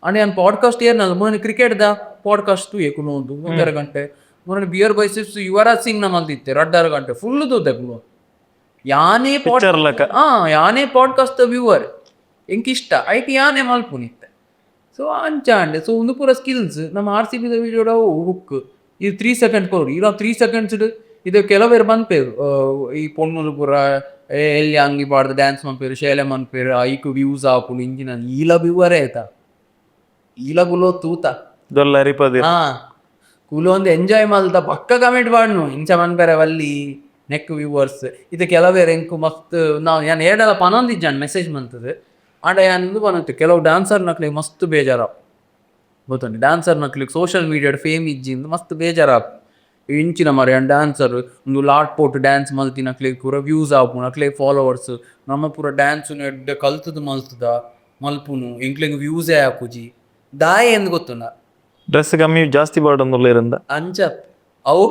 ಅಂಡ್ ಯಾನ್ ಪಾಡ್ಕಾಸ್ಟ್ ಏರ್ನ ಮುರಾನಿ ಕ್ರಿಕೆಟ್ ದ ಪಾಡ್ಕಾಸ್ಟ್ ತೂಯೆ ಕುಲೊಂದು 1.5 ಗಂಟೆ. ಮುರಾನಿ ಬಿಯರ್ ಬೈಸೆಪ್ಸ್ ಯುವರಾಜ್ ಸಿಂಗ್ ನ ಮಲ್ತಿತ್ತೆ, 2.5 ಗಂಟೆ ಫುಲ್ ತೂತೆ ಕುಲೊಂದು ಯಾನೇ ಪಾಡ್ ಪಿಕ್ಚರ್ ಲಕ. ಹಾ, ಯಾನೇ ಪಾಡ್ಕಾಸ್ಟ್ ವ್ಯೂವರ್. ಎಂಕ್ ಇಷ್ಟ ಐಕ್ ಯಾನೇ ಮಲ್ಪುನಿತ್ತೆ. ಸೊ ಅಂಚ ಅಂಡೆ. ಸೊ ಉಂದು ಪೂರ ಸ್ಕಿಲ್ಸ್. ನಮ್ಮ ಆರ್ ಸಿ ಬಿದ ವಿಡಿಯೋಡ ಹುಕ್ ಇದು 3 ಸೆಕೆಂಡ್ ಕೊರು ಇಲ್ಲ, 3 ಸೆಕೆಂಡ್ಸ್ ಇದು. ಕೆಲವೇರು ಪನ್ಪೇರು, ಈ ಪೊಣ್ಣುಲು ಪೂರ ಎಲ್ಲಿ ಅಂಗಿ ಪಾಡ್ದು ಡ್ಯಾನ್ಸ್ ಮನ್ಪೇರು, ಶೇಲೆ ಮನ್ಪೇರು, ಐಕ್ ವ್ಯೂಸ್ ಆಪುಂಡು ಇಂಚಿನ. ಈಲ ವ್ಯೂವರೇ ಆಯ್ತಾ, ಈಲ ಕುಲೋ ತೂತ. ದೊಲ್ಲ ಅರಿಪದಿ. ಹಾ, ಕುಲೊಂದು ಎಂಜಾಯ್ ಮಲ್ತ ಪಕ್ಕ ಕಮೆಂಟ್ ಪಾಡ್ನು, ಇಂಚ ಮನ್ಪೆರೆ ವಲ್ಲಿ ನೆಕ್ ವ್ಯೂವರ್ಸ್ ಇದು. ಕೆಲವೇರು ಎಂಕು ಮಸ್ತ್ ನಾವು ಯಾನ್ ಏಡಲ ಪನೊಂದಿಜ್ಜಾನ್ ಮೆಸೇಜ್ ಮಂತದು. ಆಂಡ ಯಾನ್ ಇಂದು ಪನೊಂತು, ಕೆಲವು ಡ್ಯಾನ್ಸರ್ ನಕ್ಲೆಗ್ ಮಸ್ತ್ ಬೇಜಾರ ಗೊತ್ತುಂಡು. ಡ್ಯಾನ್ಸರ್ ನಕ್ಲೆಗ್ ಸೋಷಿಯಲ್ ಮೀಡಿಯಾಡ್ ಫೇಮ್ ಇಜ್ಜಿ ಇಂದ್ ಮಸ್ತ್ ಬೇಜಾರಾಪ್. ಇಂಚಿನ ಮಾರ್ರೆ ಯಾನ್ ಡ್ಯಾನ್ಸರ್ ಉಂದು ಲಾಟ್ ಪೋಟ್ ಡ್ಯಾನ್ಸ್ ಮಲ್ತಿನಕ್ಲೆಗ್ ಪೂರ ವ್ಯೂಸ್ ಆಪುಂಡು, ಅಕ್ಲೆಗ್ ಫಾಲೋವರ್ಸ್. ನಮ್ಮ ಪೂರ ಡ್ಯಾನ್ಸ್ ಎಡ್ಡೆ ಕಲ್ತುದು ಮಲ್ತುದ ಮಲ್ಪುನು, ಎಂಕ್ಲೆಗ್ ವ್ಯೂಸೇ ಆಪುಜಿ ದಾಯೆ ಅಂದ್ ಗೊತ್ತುಂಡ? ಡ್ರೆಸ್ ಕಮ್ಮಿ ಜಾಸ್ತಿ ಪಾಡೊಂದುಲ್ಲೆರಿಂದ. ಅಂಚ ಅವು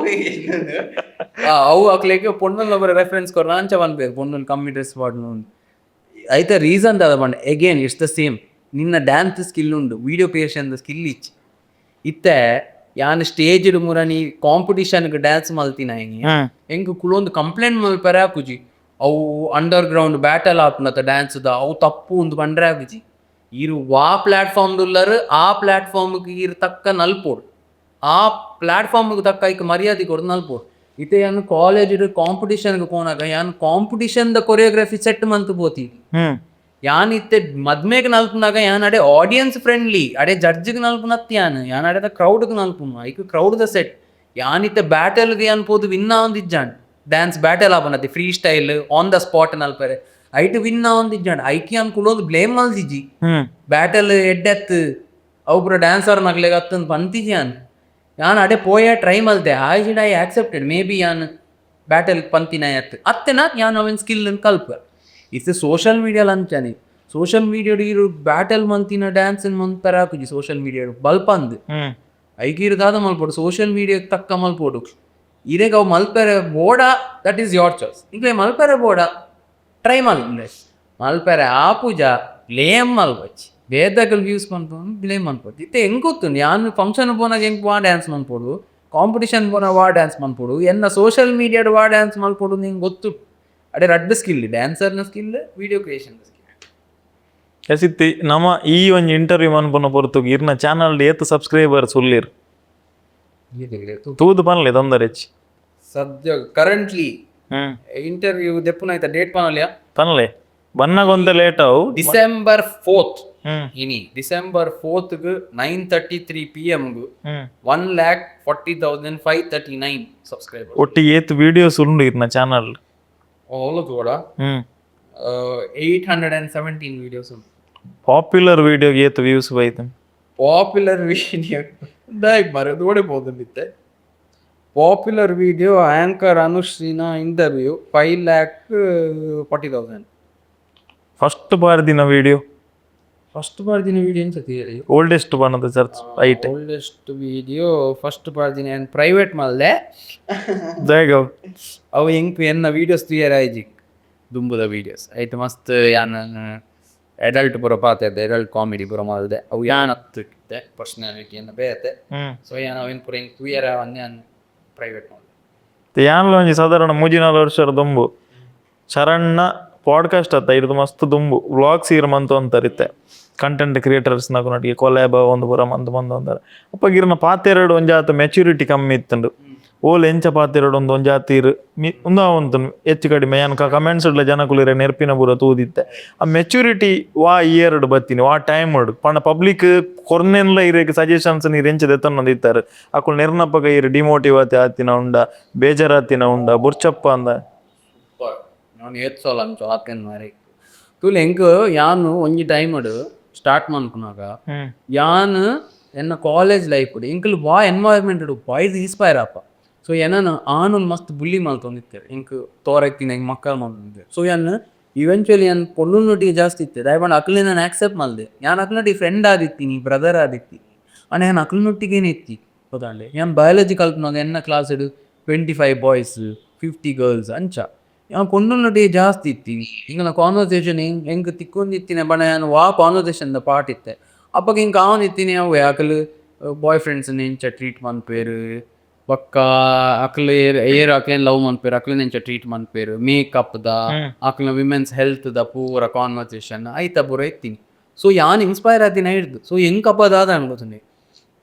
ಅವು ಅಕ್ಲೆಗ್ ಪೊಣ್ಣುಲ್ನ ಪೂರ ರೆಫರೆನ್ಸ್ ಕೊರ್ನ ಅಂಚ ಪನ್ಪೆರ್, ಪೊಣ್ಣುಲು ಕಮ್ಮಿ ಡ್ರೆಸ್ ಪಾಡುನು. ಐತ ರೀಸನ್ ದಾದ ಪಂಡ, again it's the same. ನಿನ್ನ ಡ್ಯಾನ್ಸ್ ಸ್ಕಿಲ್ ಉಂಡು, video creation skill ಇಚ್ಚಿ. ಇತ್ತೆ ಯಾನ್ ಸ್ಟೇಜ್ ಮುರನಿ ಕಾಂಪಿಟಿಷನ್ ಡ್ಯಾನ್ಸ್ ಮಲ್ತಿನ ಎಂಕ್ ಕುಲೊಂದು ಕಂಪ್ಲೇಂಟ್ ಮಲ್ಪೆರೆ ಆಪುಜಿ. ಅವು under ground battle ಆಪುನತ ಡ್ಯಾನ್ಸ್ದ, ಅವು ತಪ್ಪು ಉಂದು ಪಂಡ್ರೆ ಆಪುಜಿ. ಈರ್ ವಾ ಪ್ಲಾಟ್ಫಾರ್ಮ್ ಉಲ್ಲರ್, ಆ ಪ್ಲಾಟ್ಫಾರ್ಮ್ ಈರ್ ತಕ್ಕ ನಲ್ಪೊಡು. ಆ ಪ್ಲಾಟ್ಫಾರ್ಮ್ ತಕ್ಕ ಐಕ್ ಮರ್ಯಾದೆ ಕೊರ್ದು ನಲ್ಪೊಡು. ಇತ್ತೆ ಯಾನ್ ಕಾಲೇಜ್ ಕಾಂಪಿಟಿಷನ್ ಪೋನಾಗ ಯಾನ್ competition the choreography set ಮಂತ್ ಪೋತಿ. ಯಾನ್ ಇತ್ತೆ ಮದ್ಮೆಗ್ ನಲ್ಪುನಾಗ ಯಾನ್ ಅಡೆ ಆಡಿಯನ್ಸ್ ಫ್ರೆಂಡ್ಲಿ, ಅಡೆ ಜಡ್ಜ್ಗ್ ನಲ್ಪುನತ್ ಯಾನ್ ಯಾನ್ ಅಡೆದ ಕ್ರೌಡ್ಗ್ ನಲ್ಪುನು, ಐಕ್ ಕ್ರೌಡ್ ದ ಸೆಟ್. ಯಾನ್ ಇತ್ತೆ ಬ್ಯಾಟಲ್ಗ್ ಯಾನ್ ಪೋದು ವಿನ್ ಆವೊಂದಿಜ್ಜಾಂಡ್. ಡ್ಯಾನ್ಸ್ ಬ್ಯಾಟಲ್ ಆಪುನತಿ, free style on the spot ನಲ್ಪರೆ, ಐಟ್ ವಿನ್ ಆವೊಂದಿಜ್ಜಾಂಡ್. ಐಕ್ ಯಾನ್ ಕುಲೊಂದು ಬ್ಲೇಮ್ ಮಲ್ದಿಜಿ. ಬ್ಯಾಟಲ್ ಎಡ್ಡೆತ್ ಅವು ಪೂರ ಡ್ಯಾನ್ಸರ್ ನಕ್ಲೆಗ್ ಅತ್ತಂದ್ ಪಂತಿಜಿ. ಯಾನ್ ಯಾನ್ ಅಡೆ ಪೋಯ ಟ್ರೈ ಮಲ್ತೆ ಆಯ್ಜಿಡ I accepted. May be ಯಾನ್ ಬ್ಯಾಟಲ್ ಪಂತಿನ ಅತ್ ಅತ್ತೆನ ಯಾನ್ ಅವೆನ್ ಸ್ಕಿಲ್ ಕಲ್ಪ. ಇತ್ತೆ ಸೋಷಿಯಲ್ ಮೀಡಿಯಾಲ ಅಂಚನೆ. ಸೋಷಿಯಲ್ ಮೀಡಿಯಾಡ್ ಇರು ಬ್ಯಾಟಲ್ ಮಲ್ತಿನ ಡ್ಯಾನ್ಸ್ ಮನ್ಪೆರೆ ಆಪುಜಿ. ಸೋಷಿಯಲ್ ಮೀಡಿಯಾಡ್ ಬಲ್ಪಂದ್ ಐಕ್ ಇರು ದಾದ ಮಲ್ಪೊಡು? ಸೋಷಿಯಲ್ ಮೀಡಿಯಾ ತಕ್ಕ ಮಲ್ಪೊಡು. ಇರೆಗ್ ಅವು ಮಲ್ಪೆರೆ ಬೋಡ, that is your choice. ಇಂಕ್ಲೆ ಮಲ್ಪೆರೆ ಬೋಡ, ಟ್ರೈ ಮಲ್ಪುಲೆ. ಮಲ್ಪೆರೆ ಆಪುಜ, ಬ್ಲೇಮ್ ಮಲ್ಪೊಚ್ಚಿ. ಬೇದಕಲ್ ವ್ಯೂಸ್ ಮನ್ಪುನು ಬ್ಲೇಮ್ ಮನ್ಪೊಚ್ಚಿ. ಇತ್ತೆ ಎಂಕ್ ಗೊತ್ತುಂಡು, ಯಾನ್ ಫಂಕ್ಷನ್ ಪೋನಾಗ ಎಂಕ್ ವಾ ಡ್ಯಾನ್ಸ್ ಮನ್ಪೊಡು, ಕಾಂಪಿಟಿಷನ್ ಪೋನಾಗ ವಾ ಡ್ಯಾನ್ಸ್ ಮನ್ಪೊಡು, ಎನ್ನ ಸೋಷಿಯಲ್ ಮೀಡಿಯಾಡ್ ವಾ ಡ್ಯಾನ್ಸ್ ಮಲ್ಪೊಡು ನಿಂಗೆ ಗೊತ್ತು. ಅಡೆ ರಡ್ಡ್ ಸ್ಕಿಲ್, ಡ್ಯಾನ್ಸರ್ನ skill, video creation skill. ಎಸಿತ್ತಿ ನಮ್ಮ ಈ ಒಂಜಿ ಇಂಟರ್ವ್ಯೂ ಮನ್ಪುನ ಪೊರ್ತುಗು ಇರ್ನ ಚಾನಲ್ ಏತ್ ಸಬ್ಸ್ಕ್ರೈಬರ್ಸ್ ಉಲ್ಲಿರ್ ತೂದು ಪನ್ಲೆ, ತೊಂದರೆ ಹೆಚ್ಚಿ. ಸದ್ಯ ಕರೆಂಟ್ಲಿ ಇಂಟರ್ವ್ಯೂ ದೆಪ್ಪುನ ಡೇಟ್ ಪನೊಲಿಯಾ? ಪನ್ಲೆ, ಬನ್ನಗೊಂತ ಲೇಟ್ ಅವು. ಡಿಸೆಂಬರ್ 4, ಇನಿ ಡಿಸೆಂಬರ್ 4ಗ್ 9:33 ಪಿಎಮ್ಗ್ 1,40,539 ಸಬ್ಸ್ಕ್ರೈಬರ್. ಒಟ್ಟಿಗೆ ಏತ್ ವಿಡಿಯೋಸ್ ಉಂಡು ಇರ್ನ ಚಾನಲ್? ಅವುಲು ತೂವಡ. 817 ವಿಡಿಯೋಸ್ ಉಂಡು. ಪಾಪ್ಯುಲರ್ ವಿಡಿಯೋಗೆ ಏತ್ ವ್ಯೂಸ್ ಬೈತು? ಪಾಪ್ಯುಲರ್ ವಿಡಿಯೋ ದಾಯಕ್ ಮಾರೆ ತೋಡೆ ಪೋತುಂಡಿತ್ತೆ. Popular video anchor ಅನುಶ್ರೀನ interview, 5,40,000. First ಬಾರ್ದಿನ video? First ಬಾರ್ದಿನ video ಎಂಚ ಹೇಳಿ? ಓಲ್ಡೆಸ್ಟ್ ಬಣ್ಣದ church ಐಟ್. Oldest video first ಬಾರ್ದಿನ ಏನು ಪ್ರೈವೇಟ್ ಮಲ್ದೆ. ದಾಯಗ? ಅವು ಎಂಕ್ ಎನ್ನ ವೀಡಿಯೋಸ್ ತೂಯೆರೆ ಆಯ್ಜಿ ದುಂಬುದ ವೀಡಿಯೋಸ್. ಐಟ್ ಮಸ್ತ್ ಯಾನ್ ಅಡಲ್ಟ್ ಪೂರ ಪಾತೆರ್ದೆ, ಅಡಲ್ಟ್ ಕಾಮಿಡಿ ಪೂರ ಮಲ್ದೆ. ಅವು ಯಾನ್ ಅತ್ತು. ಇತ್ತೆ ಪರ್ಸನಾಲಿಟಿ ಎನ್ನ ಬೇತೆ. ಸೊ ಯಾನ್ ಅವೆನ್ ಪೂರ ಎಂಕ್ ತೂಯರ ಆವಂದೆ ಯಾನ್ ಪ್ರೈವೇಟ್ ಮಲ್ತೆ. ಯಾನ್ಲ ಒಂಜಿ ಸಾಧಾರಣ ಮೂಜಿ ನಾಲ್ ವರ್ಷ ದುಂಬು ಚರಣ್ನ ಪಾಡ್ಕಾಸ್ಟ್ ಅತ್ತ ಇರ್ದು ಮಸ್ತ್ ದುಂಬು ವ್ಲಾಗ್ಸ್ ಇರ್ ಮಂತು ಅಂತಾರಿತ್ತೆ, ಕಂಟೆಂಟ್ ಕ್ರಿಯೇಟರ್ಸ್ ನಕುನೊಟ್ಟಿಗೆ ಕೊಲ್ಯಾಬ್ ಒಂದು ಪೂರ ಮಂತ್ ಮಂತ್ ಅಂತಾರೆ. ಅಪ್ಪಗ ಇರ್ನ ಪಾತೆರಡು ಒಂಜಾತ ಮೆಚುರಿಟಿ ಕಮ್ಮಿ ಇತ್ತುಂಡು. ಓಲ್ ಎಂಚ ಪಾತೆರಡು ಒಂದು ಒಂಜಾತಿ ಇರು ಮಿ ಉಂದು ಉಂತು ಹೆಚ್ಚು ಕಡಿಮೆ ಯಾನ್ ಕಮೆಂಟ್ಸ್ ಇಡ್ಲ ಜನಕುಲಿರ ನೆರ್ಪಿನ ಪೂರ ತೂದಿತ್ತೆ. ಆ ಮೆಚುರಿಟಿ ವಾ ಇಯರ್ಡ್ ಬತ್ತೀನಿ, ವಾ ಟೈಮ್ ಪಂಡ ಪಬ್ಲಿಕ್ ಕೊರ್ನೆನ್ಲ ಇರೇಕ್ ಸಜೆಷನ್ಸ್ ನೀರ್ ಎಂಚ ದೆತ್ತೊಂದಿತ್ತಾರೆ. ಅಕುಲು ನೆರ್ನಪಗ ಇರು ಡಿಮೋಟಿವ್ ಆತಿ ಆತಿನ ಉಂಡ, ಬೇಜಾರಾತಿನ ಉಂಡ, ಬುರ್ಚಪ್ಪ ಅಂದ? ನಾನು ಏತ್ ಸೋಲ ಅಂಚ ಆತೇನ್ ಮಾರೆ. ತೂಲೆ, ಎಂಕ್ ಯಾನ್ ಒಂಜಿ ಟೈಮ್ ಸ್ಟಾರ್ಟ್ ಮನ್ಪುನಗ ಯಾನ್ ಎನ್ನ ಕಾಲೇಜ್ ಲೈಫ್ ಎಂಕುಲು ವಾ environment boys inspire ಆಪ. So ಎನನ್ ಆನುಲ್ ಮಸ್ತ್ ಬುಲ್ಲಿ ಮಲ್ತೊಂದಿತ್ತೆರ್. ಎಂಕ್ ತೋರೈತಿನ ಎಂಕ್ ಮಕ್ಕಳು ಮಲ್ತೊಂದಿತ್ತೆರ್. ಸೊ ಯಾನ್ ಇವೆಂಚುವಲಿ ಯಾನ್ ಪೊಣ್ಣುನೊಟ್ಟಿಗೆ ಜಾಸ್ತಿ ಇತ್ತೆ. ದಾಯೆ ಪಂಡ ಅಕ್ಲೆನ್ ಯಾನ್ ಆಕ್ಸೆಪ್ಟ್ ಮಲ್ದೆ. ಯಾನ್ ಅಕ್ಲೆನೊಟ್ಟಿಗೆ ಫ್ರೆಂಡ್ ಆದಿತ್ತೀನಿ, ಬ್ರದರ್ ಆದಿತ್ತೀನಿ. ಆಂಡ ಯಾನ್ ಅಕ್ಲೆನೊಟ್ಟಿಗೇನೆ ಇತ್ತಿ ಗೊತ್ತಾಂಡೆ. ಯಾನ್ ಬಯಾಲಜಿ ಕಲ್ಪುನಗ ಎನ್ನ class 25 boys, 50 girls ಅಂಚ. ಯಾನ್ ಪೊಣ್ಣುನೊಟ್ಟಿಗೆ ಜಾಸ್ತಿ ಇತ್ತೀನಿ. ಎಂಕಲ್ನ ಕಾನ್ವರ್ಸೇಷನ್ ಎಂಕ್ ತಿಕ್ಕೊಂದಿತ್ತಿನ ಪಂಡ ಯಾನ್ ವಾ ಕಾನ್ವರ್ಸೇಷನ್ ದ ಪಾರ್ಟ್ ಇತ್ತೆ. ಅಪಗ ಎಂಕ್ ಆವೊಂದಿತ್ತಿನಿ ಅವು ಅಕುಲು ಬಾಯ್ ಫ್ರೆಂಡ್ಸ್ ಎಂಚ ಟ್ರೀಟ್ ಮನ್ಪುವೆರ್, ಬೊಕ್ಕ ಅಕ್ಲು ಏರ್ ಏರ್ ಅಕ್ಲೆನ್ ಲವ್ ಮನ್ಪುವೆರ್, ಅಕ್ಲೆನ್ ಎಂಚ ಟ್ರೀಟ್ ಮನ್ಪುವೆರ್, ಮೇಕಪ್ ದ, ಅಕ್ಲೆನ ವಿಮೆನ್ಸ್ ಹೆಲ್ತ್ ದ ಪೂರ ಕಾನ್ವರ್ಸೇಷನ್ ಐತ ಪೂರ ಇತ್ತೀನಿ. ಸೊ ಯಾನ್ ಇನ್ಸ್ಪೈರ್ ಆತಿನ ಹಿಡ್ದು. ಸೊ ಎಂಕ್ ಅಪ್ಪ ದಾದ ಅನ್ಕೋತೀನಿ,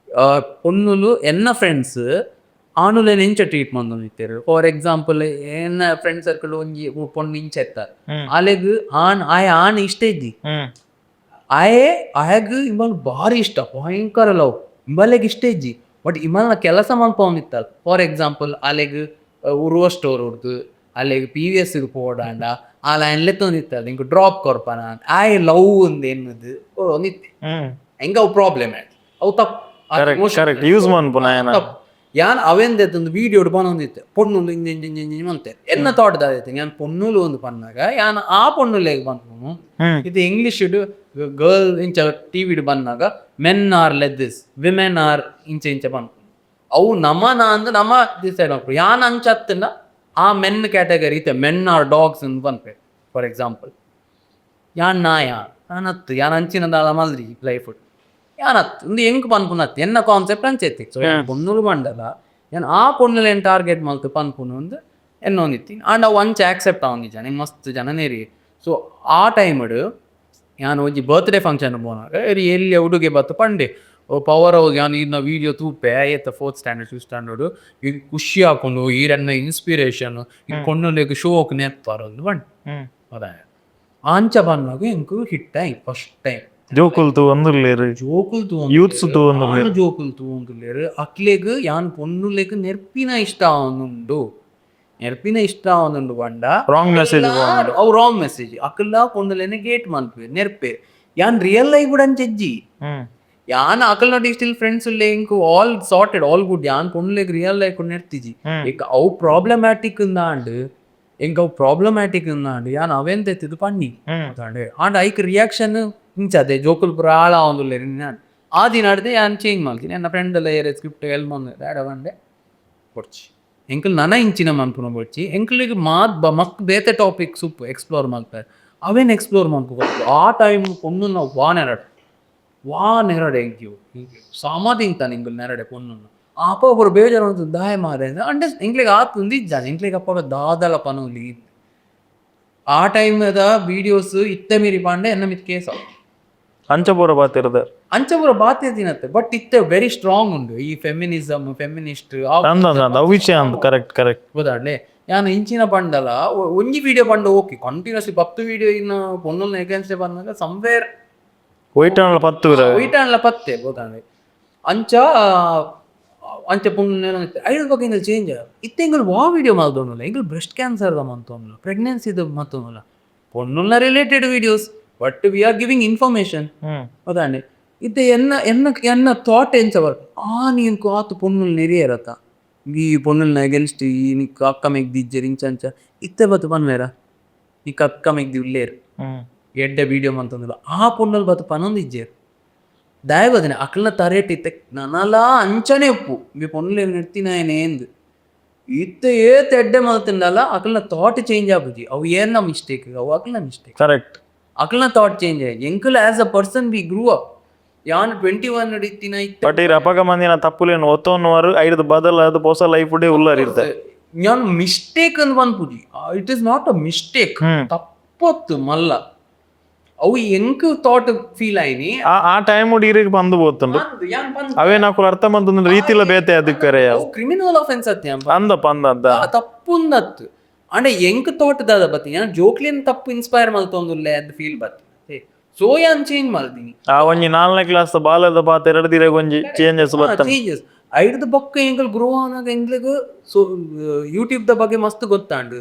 ಪೊಣ್ಣುಲು ಎನ್ನ ಫ್ರೆಂಡ್ಸ್ ಆನುಲೆನ್ ಎಂಚ ಟ್ರೀಟ್ ಮಲ್ತೊಂದಿತ್ತೆರ್. ಫಾರ್ ಎಕ್ಸಾಂಪಲ್, ಎನ್ನ ಫ್ರೆಂಡ್ ಸರ್ಕಲ್ ಒಂಜಿ ಪೊಣ್ಣು ಇಂಚ ಇತ್ತಾರೆ. ಆಲೆಗ್ ಆಣ್ ಆಯೆ ಆಣ್ ಇಷ್ಟ ಇದ್ದಿ. ಆಯೆ ಆಯಗ್ ಇಂಬಲ್ ಬಾರಿ ಇಷ್ಟ, ಭಯಂಕರ ಲವ್. ಇಂಬಲೆಗ್ ಇಷ್ಟ ಇಜ್ಜಿ, ಬಟ್ ಇಮಲ್ನ ಕೆಲಸ ಮಲ್ಪೊಂದಿತ್ತಲ್. ಫಾರ್ ಎಕ್ಸಾಂಪಲ್, ಆಲೆಗ್ ಉರ್ವ ಸ್ಟೋರ್ ಹುಡ್ದು ಅಲೆಗ್ ಪಿವಿಎಸ್ ಪೋಡಾಂಡ ಆಲ್ ಆಯನ್ ಲೆತ್ತೊಂದಿತ್ತಲ್, ಇಂಕ್ ಡ್ರಾಪ್ ಕೊರ್ಪನ. ಆಯೆ ಲವ್ ಅಂದ್ ಎನ್ನುದು ಒಂದಿತ್ತೆ. ಎಂಕ್ ಅವು ಪ್ರಾಬ್ಲಮ್ ಆಯ್ತು, ಅವು ತಪ್ಪು. Correct correct, use ಮನ್ಪುನ ಏನ. ತಪ್ಪು. ಯಾನ್ ಅವೆಂದೆತ್ತೊಂದು ವೀಡಿಯೋಡ್ ಬನೊಂದಿತ್ತೆ, ಪೊಣ್ಣುಲು ಇಂಜ ಇಂಜ ಇಂಜ ಇಂಜ ಮಂತೆ. ಎನ್ನ ಥಾಟ್ ದಾದೈತೆ, ಯಾನ್ ಪೊಣ್ಣುಲು ಒಂದು ಪನ್ನಾಗ ಯಾನ್ ಆ ಪೊಣ್ಣುಲೆಗ್ ಪನ್ಪುನು. ಇದು ಇಂಗ್ಲಿಷ್ ಗರ್ಲ್ ಇಂಚ ಟಿವಿಡ್ ಬಂದಾಗ men are like this, women are ಇಂಚ ಇಂಚ ಪನ್ಪುನು. ಅವು ನಮನ ಅಂದ್ ನಮ ಡಿಸೈಡ್ ಮನ್ಪುನು. ಯಾನ್ ಅಂಚ ಅತ್ತಂಡ ಆ ಮೆನ್ ಕ್ಯಾಟಗರಿ ಇತ್ತೆ men are dogs ಅಂದ್ ಪನ್ಪೆ ಫಾರ್ ಎಕ್ಸಾಂಪಲ್. ಯಾನ್ ನಾಯ ಯಾನ್ ಅತ್ತು, ಯಾನ್ ಅಂಚಿನ ದಾಲ ಮಲ್ರಿ ಲೈಫ್ ಯಾನ್ ಅತ್ತು ಉಂದು ಎಂಕ್ ಪನ್ಪುನತ್ತು. ಎನ್ನ ಕಾನ್ಸೆಪ್ಟ್ ಅಂಚ ಇತ್ತಿ. ಸೊ ಪೊಣ್ಣುಲು ಪಂಡಲ ಯಾನ್ ಆ ಪೊಣ್ಣುಲೆನ್ ಟಾರ್ಗೆಟ್ ಮಲ್ತ್ ಪನ್ಪುನು ಅಂದ್ ಎನ್ನೊಂದಿತ್ತೀನಿ. ಆಂಡ ಅವು ಅಂಚ ಆಕ್ಸೆಪ್ಟ್ ಆವೊಂದಿಜ್ಜ ಎಂಕ್ ಮಸ್ತ್ ಜನ ನೆರಿ. ಸೊ ಆ ಟೈಮ್ಡ್ ಯಾನ್ ಒಂಜಿ ಬರ್ತ್ಡೇ ಫಂಕ್ಷನ್ ಪೋನಾಗ ಎಲ್ಯ ಹುಡುಗೆ ಬತ್ತು ಪಂಡೆ, ಓ ಪವರ್ ಹೌಸ್, ಯಾನ್ ಈರ್ನ ವೀಡಿಯೋ ತೂಪೆ ಏತ fourth standard, fifth standard, ಈಗ ಖುಷಿ ಆಪುಂಡು, ಈರೆನ್ನ ಇನ್ಸ್ಪಿರೇಷನ್, ಈ ಪೊಣ್ಣುಲೆಗ್ ಶೋಕ್ ನೆರ್ಪರ್ ಅಂದ್ ಪಂಡೆ. ಹೌದಾ, ಅಂಚ ಪನ್ನಾಗ ಎಂಕ್ ಹಿಟ್ ಆಯ್ ಫಸ್ಟ್ ಟೈಮ್. ಜೋಕುಲ್ ತೂವೊಂದುಲ್ಲೆರ್. ಜೋಕುಲ್ ತೂವೊಂದು ಯೂತ್ಸ್ ತೂವೊಂದುಲ್ಲೆರ್. ಜೋಕುಲ್ ತೂವೊಂದುಲ್ಲೆರ್. ಅಕ್ಲೆಗ್ ಯಾನ್ ಪೊಣ್ಣುಲೆಗ್ ನೆರ್ಪಿನ ಇಷ್ಟ ಆವೊಂದುಂಡು. ನೆರ್ಪಿನ ಇಷ್ಟ ಆವೊಂದುಂಡು ಪಂಡ ರಾಂಗ್ ಮೆಸೇಜ್. ಅವು ರಾಂಗ್ ಮೆಸೇಜ್. ಅಕುಲ್ಲ ಪೊಣ್ಣುಲೆನ್ ಗೇಟ್ ಮನ್ಪುವೆರ್, ನೆರ್ಪೆರ್. ಯಾನ್ ರಿಯಲ್ ಲೈಫ್ ಅಂಚ ಇಜ್ಜಿ. ಯಾನ್ ಅಕಲ್ನೊಟ್ಟಿಗೆ ಸ್ಟಿಲ್ ಫ್ರೆಂಡ್ಸ್ ಉಲ್ಲೆ ಎಂಕ್, all sorted, all good. ಯಾನ್ ಪೊಣ್ಣುಲೆಗ್ ರಿಯಲ್ ಲೈಫ್ ನೆರ್ತಿಜಿ. ಎಂಕ್ ಅವು ಪ್ರಾಬ್ಲಮ್ಯಾಟಿಕ್ ಅಂದ್, ಎಂಕ್ ಅವು ಪ್ರಾಬ್ಲಮ್ಯಾಟಿಕ್ ಅಂದ್ ಯಾನ್ ಅವೆನ್ ತೆತ್ತಿದ್ ಪನ್ನಿ ಗೊತ್ತಾಂಡೆ. ಆಂಡ ಐಕ್ ರಿಯಾಕ್ಷನ್ ಇಂಚ ಅದೇ ಜೋಕುಲು ಪೂರ ಹಾಳಾವೊಂದುಲ್ಲೆರ್. ಆ ದಿನ ನಡ್ದೆ ಯಾನ್ ಚೇಂಜ್ ಮಲ್ತೀನಿ. ಎನ್ನ ಫ್ರೆಂಡ್ ಎಲ್ಲ ಏರೆ ಸ್ಕ್ರಿಪ್ಟ್ ಎಲ್ ದಾಡ ಪಂಡೆ, ಬೊಡ್ಚಿ ಎಂಕುಲು ನನ ಇಂಚಿನ ಮನ್ಪುನ ಬೊಡ್ಚಿ. ಎಂಕ್ಲೆಗ್ ಮಾತ್ ಮಕ್ ಬೇತೆ ಟಾಪಿಕ್ ಸುಪ್ ಎಕ್ಸ್ಪ್ಲೋರ್ ಮಲ್ಪೆ, ಅವೇನ್ ಎಕ್ಸ್ಪ್ಲೋರ್ ಮನ್ಪು. ಆ ಟೈಮ್ ಪೊಣ್ಣುನ ವಾ ನೆರಡೆ ವಾ ನೆರಡೆ ಎಂಕ್ಯು ಸಮ ತಿಂತಾನೆ ಎಂಕುಲು ನೆರಡೆ ಪೊಣ್ಣುನ. ಅಪ್ಪ ಒಬ್ಬರು ಬೇಜಾರು ಉಂಟು, ದಾಯ ಮಾರೆ ಅಂಡ ಎಂಕ್ಲೆಗ್ ಆತುಂದು ಇಜ್ಜಾನೆ. ಎಂಕ್ಲೆಗ್ ಅಪ್ಪಗ ದಾದಲ ಪನೊಲಿ. ಆ ಟೈಮ್ದ ವೀಡಿಯೋಸ್ ಇತ್ತೆ ಮೀರಿ ಪಾಂಡೆ ಎನ್ನ ಮಿತ್ ಕೇಸ್. ಅಂಚ ಪೂರ ಪಾತೆರ್ದ? ಅಂಚ ಪೂರ ಬಾತೆ ತಿನ್ನತ್ತೆ, ಬಟ್ ಇತ್ತೆ ವೆರಿ ಸ್ಟ್ರಾಂಗ್ ಉಂಡು ಈ ಫೆಮಿನಿಸಮ್, ಫೆಮಿನಿಸ್ಟ್. ಅಂದ ಅಂದ ಅವು ವಿಷಯ ಅಂದ್, ಕರೆಕ್ಟ್ ಕರೆಕ್ಟ್. ಗೊತ್ತಾಡ್ಲೆ, ಯಾನ್ ಇಂಚಿನ ಪಂಡಲ ಒಂಜಿ ವಿಡಿಯೋ ಪಂಡ okay, continuously 10 video ಇನ್ನು ಪೊಣ್ಣುಲ್ನ ಎಗೇನ್ಸ್ಟ್ ಬಂದಾಗ ಸಮ್ವೇರ್ ಒಯ್ಟ್ ಆಂಡಲ ಪತ್ತು. ಒಯ್ಟ್ ಆಂಡಲ ಪತ್ತೆ ಗೊತ್ತಾಂಡೆ. ಅಂಚ ಅಂಚ ಪೊಣ್ಣು ಐದು ಬಗ್ಗೆ ಇಂಗಲ್ ಚೇಂಜ್. ಇತ್ತೆ ಎಂಕುಲು ವಾ ವಿಡಿಯೋ ಮಲ್ತೊಂದುಲ್ಲ, ಎಂಕುಲು ಬ್ರೆಸ್ಟ್ ಕ್ಯಾನ್ಸರ್ದ ಮಂತೊಂದುಲ್ಲ, ಪ್ರೆಗ್ನೆನ್ಸಿದ ಮಲ್ತೊಂದುಲ್ಲ, ಪೊಣ್ಣುಲ್ನ related videos, but we are giving information. ಗೊತ್ತಾಂಡೆ. ಇತ್ತೆ ಎನ್ನ ಎನ್ನ ಎನ್ನ ಥಾಟ್ ಎಂಚ ಬರ್ ಆ ನೀನ್ಕು ಆತು ಪೊಣ್ಣುಲ್ ನೆರಿಯರತ್ತ ಈ ಪೊಣ್ಣುಲ್ನ ಎಗೇನ್ಸ್ಟ್ ಈ ನಿಕ್ ಅಕ್ಕ ಮೆಗ್ದಿಜ್ಜೆರ್ ಇಂಚ ಅಂಚ ಇತ್ತೆ ಬತ್ತು ಪನ್ವೇರ, ನಿಕ್ ಅಕ್ಕ ಮೆಗ್ದಿ ಉಲ್ಲೇರ್, ಎಡ್ಡೆ ವಿಡಿಯೋ ಮಂತೊಂದುಲ್ಲ. ಆ ಪೊಣ್ಣುಲ್ ಬತ್ತು ಪನೊಂದಿಜ್ಜೆರ್. ದಾಯೆ ಬದನೆ ಅಕ್ಲ್ನ ತರೇಟ್ ಇತ್ತೆ ನನಲಾ ಅಂಚನೆ ಉಪ್ಪು ಮಿ ಪೊಣ್ಣುಲೆನ್ ನೆಡ್ತಿನಾಯನೆ ಏಂದ್. ಇತ್ತೆ ಏತ್ ಎಡ್ಡೆ ಮಲ್ತಿಂಡಲ ಅಕ್ಲ್ನ ಥಾಟ್ ಚೇಂಜ್ ಆಪುಜಿ. ಅವು ಏರ್ನ ಮಿಸ್ಟೇಕ್? ಅವು ಅಕ್ಲ್ನ ಮಿಸ್ಟೇಕ್. ಕರೆಕ್ಟ್. ಅಕ್ಲ್ನ ಥಾಟ್ ಚೇಂಜ್ ಆಯ್ ಎಂಕುಲು as a person we grew up. ಯಾನ್ 21 ಇತ್ತಿನ ಇತ್ತೆ. ಬಟ್ ಇರ್ ಅಪಗ ಮಂದಿನ ತಪ್ಪುಲೇನು ಒತ್ತೊನ್ನುವರು, ಐಡ್ದ್ ಬದಲಾದ್ ಪೊಸ ಲೈಫ್ ಡೇ ಉಲ್ಲರ್ ಇರ್ತೆ. ಯಾನ್ ಮಿಸ್ಟೇಕ್ ಅಂದ್ ಪನ್ಪುಜಿ, it is not a mistake. ತಪ್ಪೊತ್ತು ಮಲ್ಲ ಅವು ಎಂಕ್ ಥಾಟ್ ಫೀಲ್ ಆಯ್ನಿ. ಆ ಆ ಟೈಮ್ ಇರಿಗೆ ಬಂದು ಪೋತುಂಡು. ಅಂದ್ ಯಾನ್ ಪನ್ಪೆ. ಅವೇನ ಅಕುಲು ಅರ್ಥ ಮಂತೊಂದು ರೀತಿಲ ಬೇತೆ ಅದಕ್ಕರೆ. ಅವು ಕ್ರಿಮಿನಲ್ ಅಫೆನ್ಸ್ ಅತ್ತೆ ಯಾನ್ ಪನ್ಪೆ. ಅಂದಪ್ಪ ಅಂದ ಅಂದ. ಆ ತಪ್ಪುಂದತ್ತು, ಆಂಡ ಎಂಕ್ ಥಾಟ್ ದಾದ ಬತ್ತಿ, ಯಾನ್ ಜೋಕ್ಲೆನ್ ತಪ್ಪು ಇನ್ಸ್ಪೈರ್ ಮಲ್ತೊಂದುಲ್ಲೆ ಅಂದ್ ಫೀಲ್ ಬತ್ತಿ. ಸೊ ಯಾನ್ ಚೇಂಜ್ ಮಲ್ದಿನಿ. ಆ ಒಂಜಿ ನಾಲ್ನೇ ಕ್ಲಾಸ್ ಬಾಲದ ಪಾತೆರಡ್ ದಿರಗ್ ಒಂಜಿ ಚೇಂಜಸ್ ಬತ್ತನ. ಚೇಂಜಸ್ ಐಡ್ದ್ ಬೊಕ್ಕ ಎಂಕಲ್ ಗ್ರೋ ಆನಗ ಎಂಕ್ಲೆಗ್ ಸೊ ಯೂಟ್ಯೂಬ್ ದ ಬಗ್ಗೆ ಮಸ್ತ್ ಗೊತ್ತಾಂಡ್,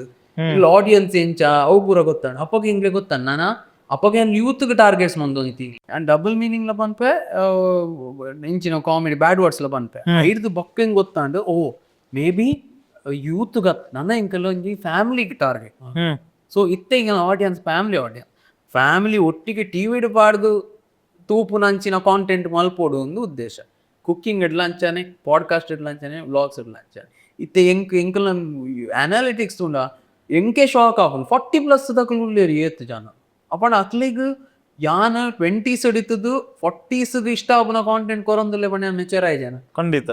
ಆಡಿಯನ್ಸ್ ಎಂಚ ಅವು ಪೂರ ಗೊತ್ತಾಂಡ್. ಅಪಗ ಎಂಕ್ಲೆಗ್ ಗೊತ್ತಾಂಡ್ ನಾನ ಅಪಗ ಯಾನ್ ಯೂತ್ ಗ್ ಟಾರ್ಗೆಟ್ಸ್ ಮಂದೊಂದಿತ್ತೀನಿ. ಯಾನ್ ಡಬಲ್ ಮೀನಿಂಗ್ ಲ ಪನ್ಪೆ, ಎಂಚಿನ comedy bad words ಲ ಪನ್ಪೆ. ಐಡ್ದ್ ಬೊಕ್ಕ ಎಂಕ್ ಗೊತ್ತಾಂಡ್, ಓ may be youth ಗತ್ ನನ ಎಂಕಲ್ ಒಂಜಿ ಫ್ಯಾಮಿಲಿಗ್ ಟಾರ್ಗೆಟ್. ಸೊ ಇತ್ತೆ ಎಂಕಲ್ನ audience family audience, family ಒಟ್ಟಿಗೆ ಟಿವಿಡ್ ಪಾಡ್ದು ತೂಪುನಂಚಿನ ಕಾಂಟೆಂಟ್ ಮಲ್ಪೊಡು ಅಂದ್ ಉದ್ದೇಶ. ಕುಕ್ಕಿಂಗ್ ಇಡ್ಲ ಅಂಚನೆ, ಪಾಡ್ಕಾಸ್ಟ್ ಇಡ್ಲ ಅಂಚನೆ, ವ್ಲಾಗ್ಸ್ ಇಡ್ಲ ಅಂಚನೆ. ಇತ್ತೆ ಎಂಕ್ ಎಂಕಲ್ನ ಅನಾಲಿಟಿಕ್ಸ್ ತೂಂಡ ಎಂಕೆ ಶಾಕ್ ಆಪುಂಡು, 40+ ದಕುಲು ಉಲ್ಲೆರ್ ಏತ್ ಜನ. ಅಪಂಡ ಅಕ್ಲೆಗ್ ಯಾನ್ 20s ಇತ್ತುದು 40s ಗ್ ಇಷ್ಟ ಆಪುನ ಕಾಂಟೆಂಟ್ ಕೊರೊಂದುಲ್ಲೆ ಪಂಡ ಯಾನ್ ಮೆಚೂರ್ ಆಯಿಜೆನ? ಖಂಡಿತ.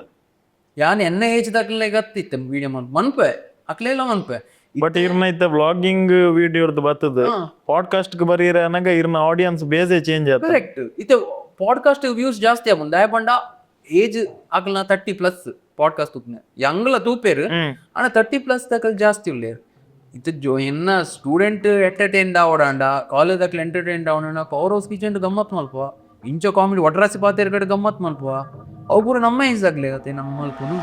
ಯಾನ್ ಎನ್ನ ಏಜ್ ದಕ್ಲೆಗ್ ಅತ್ತ್ ಇತ್ತೆ ವಿಡಿಯೋ ಮನ್ಪುವೆ, ಅಕ್ಲೆಲ ಮನ್ಪುವೆ. ಬಟ್ ಇರ್ನ ಇತ್ತೆ ವ್ಲಾಗಿಂಗ್ ವಿಡಿಯೋ ಬತ್ತದ ಪಾಡ್ಕಾಸ್ಟ್ ಗ್ ಬರೀರ ಅನಗ ಇರ್ನ ಆಡಿಯನ್ಸ್ ಬೇಸೇ ಚೇಂಜ್ ಆತ. ಕರೆಕ್ಟ್, ಇತ್ತೆ ಪಾಡ್ಕಾಸ್ಟ್ ವ್ಯೂಸ್ ಜಾಸ್ತಿ ಆಪುಂಡು. ದಾಯೆ ಪಂಡ ಏಜ್ ಅಕಲ್ನ 30+. ಪಾಡ್ಕಾಸ್ಟ್ ತೂಪುನ ಯಂಗ್ಲ ತೂಪೆರ್, ಆಂಡ 30+ ದಕಲ್ ಜಾಸ್ತಿ ಉಲ್ಲೆರ್. ಇತ್ತೆ ಜೋ ಎನ್ನ ಸ್ಟೂಡೆಂಟ್ ಎಂಟರ್ಟೈನ್ ಆವೊಡಾಂಡ, ಕಾಲೇಜ್ ದಕ್ಲ್ ಎಂಟರ್ಟೈನ್ ಆವೊಡಾಂಡ power house kitchen ಗಮ್ಮತ್ ಮಲ್ಪುವ, ಇಂಚ ಕಾಮಿಡಿ ಒಟ್ರಾಸಿ ಪಾತೆರ್ಗಡ್ ಗಮ್ಮತ್ ಮಲ್ಪುವ. ಅವು ಪೂರ ನಮ್ಮ ಏಜ್ ದಕ್ಲೆ ಅತೆ ನಮ್ಮ ಮಲ್ಪುನು.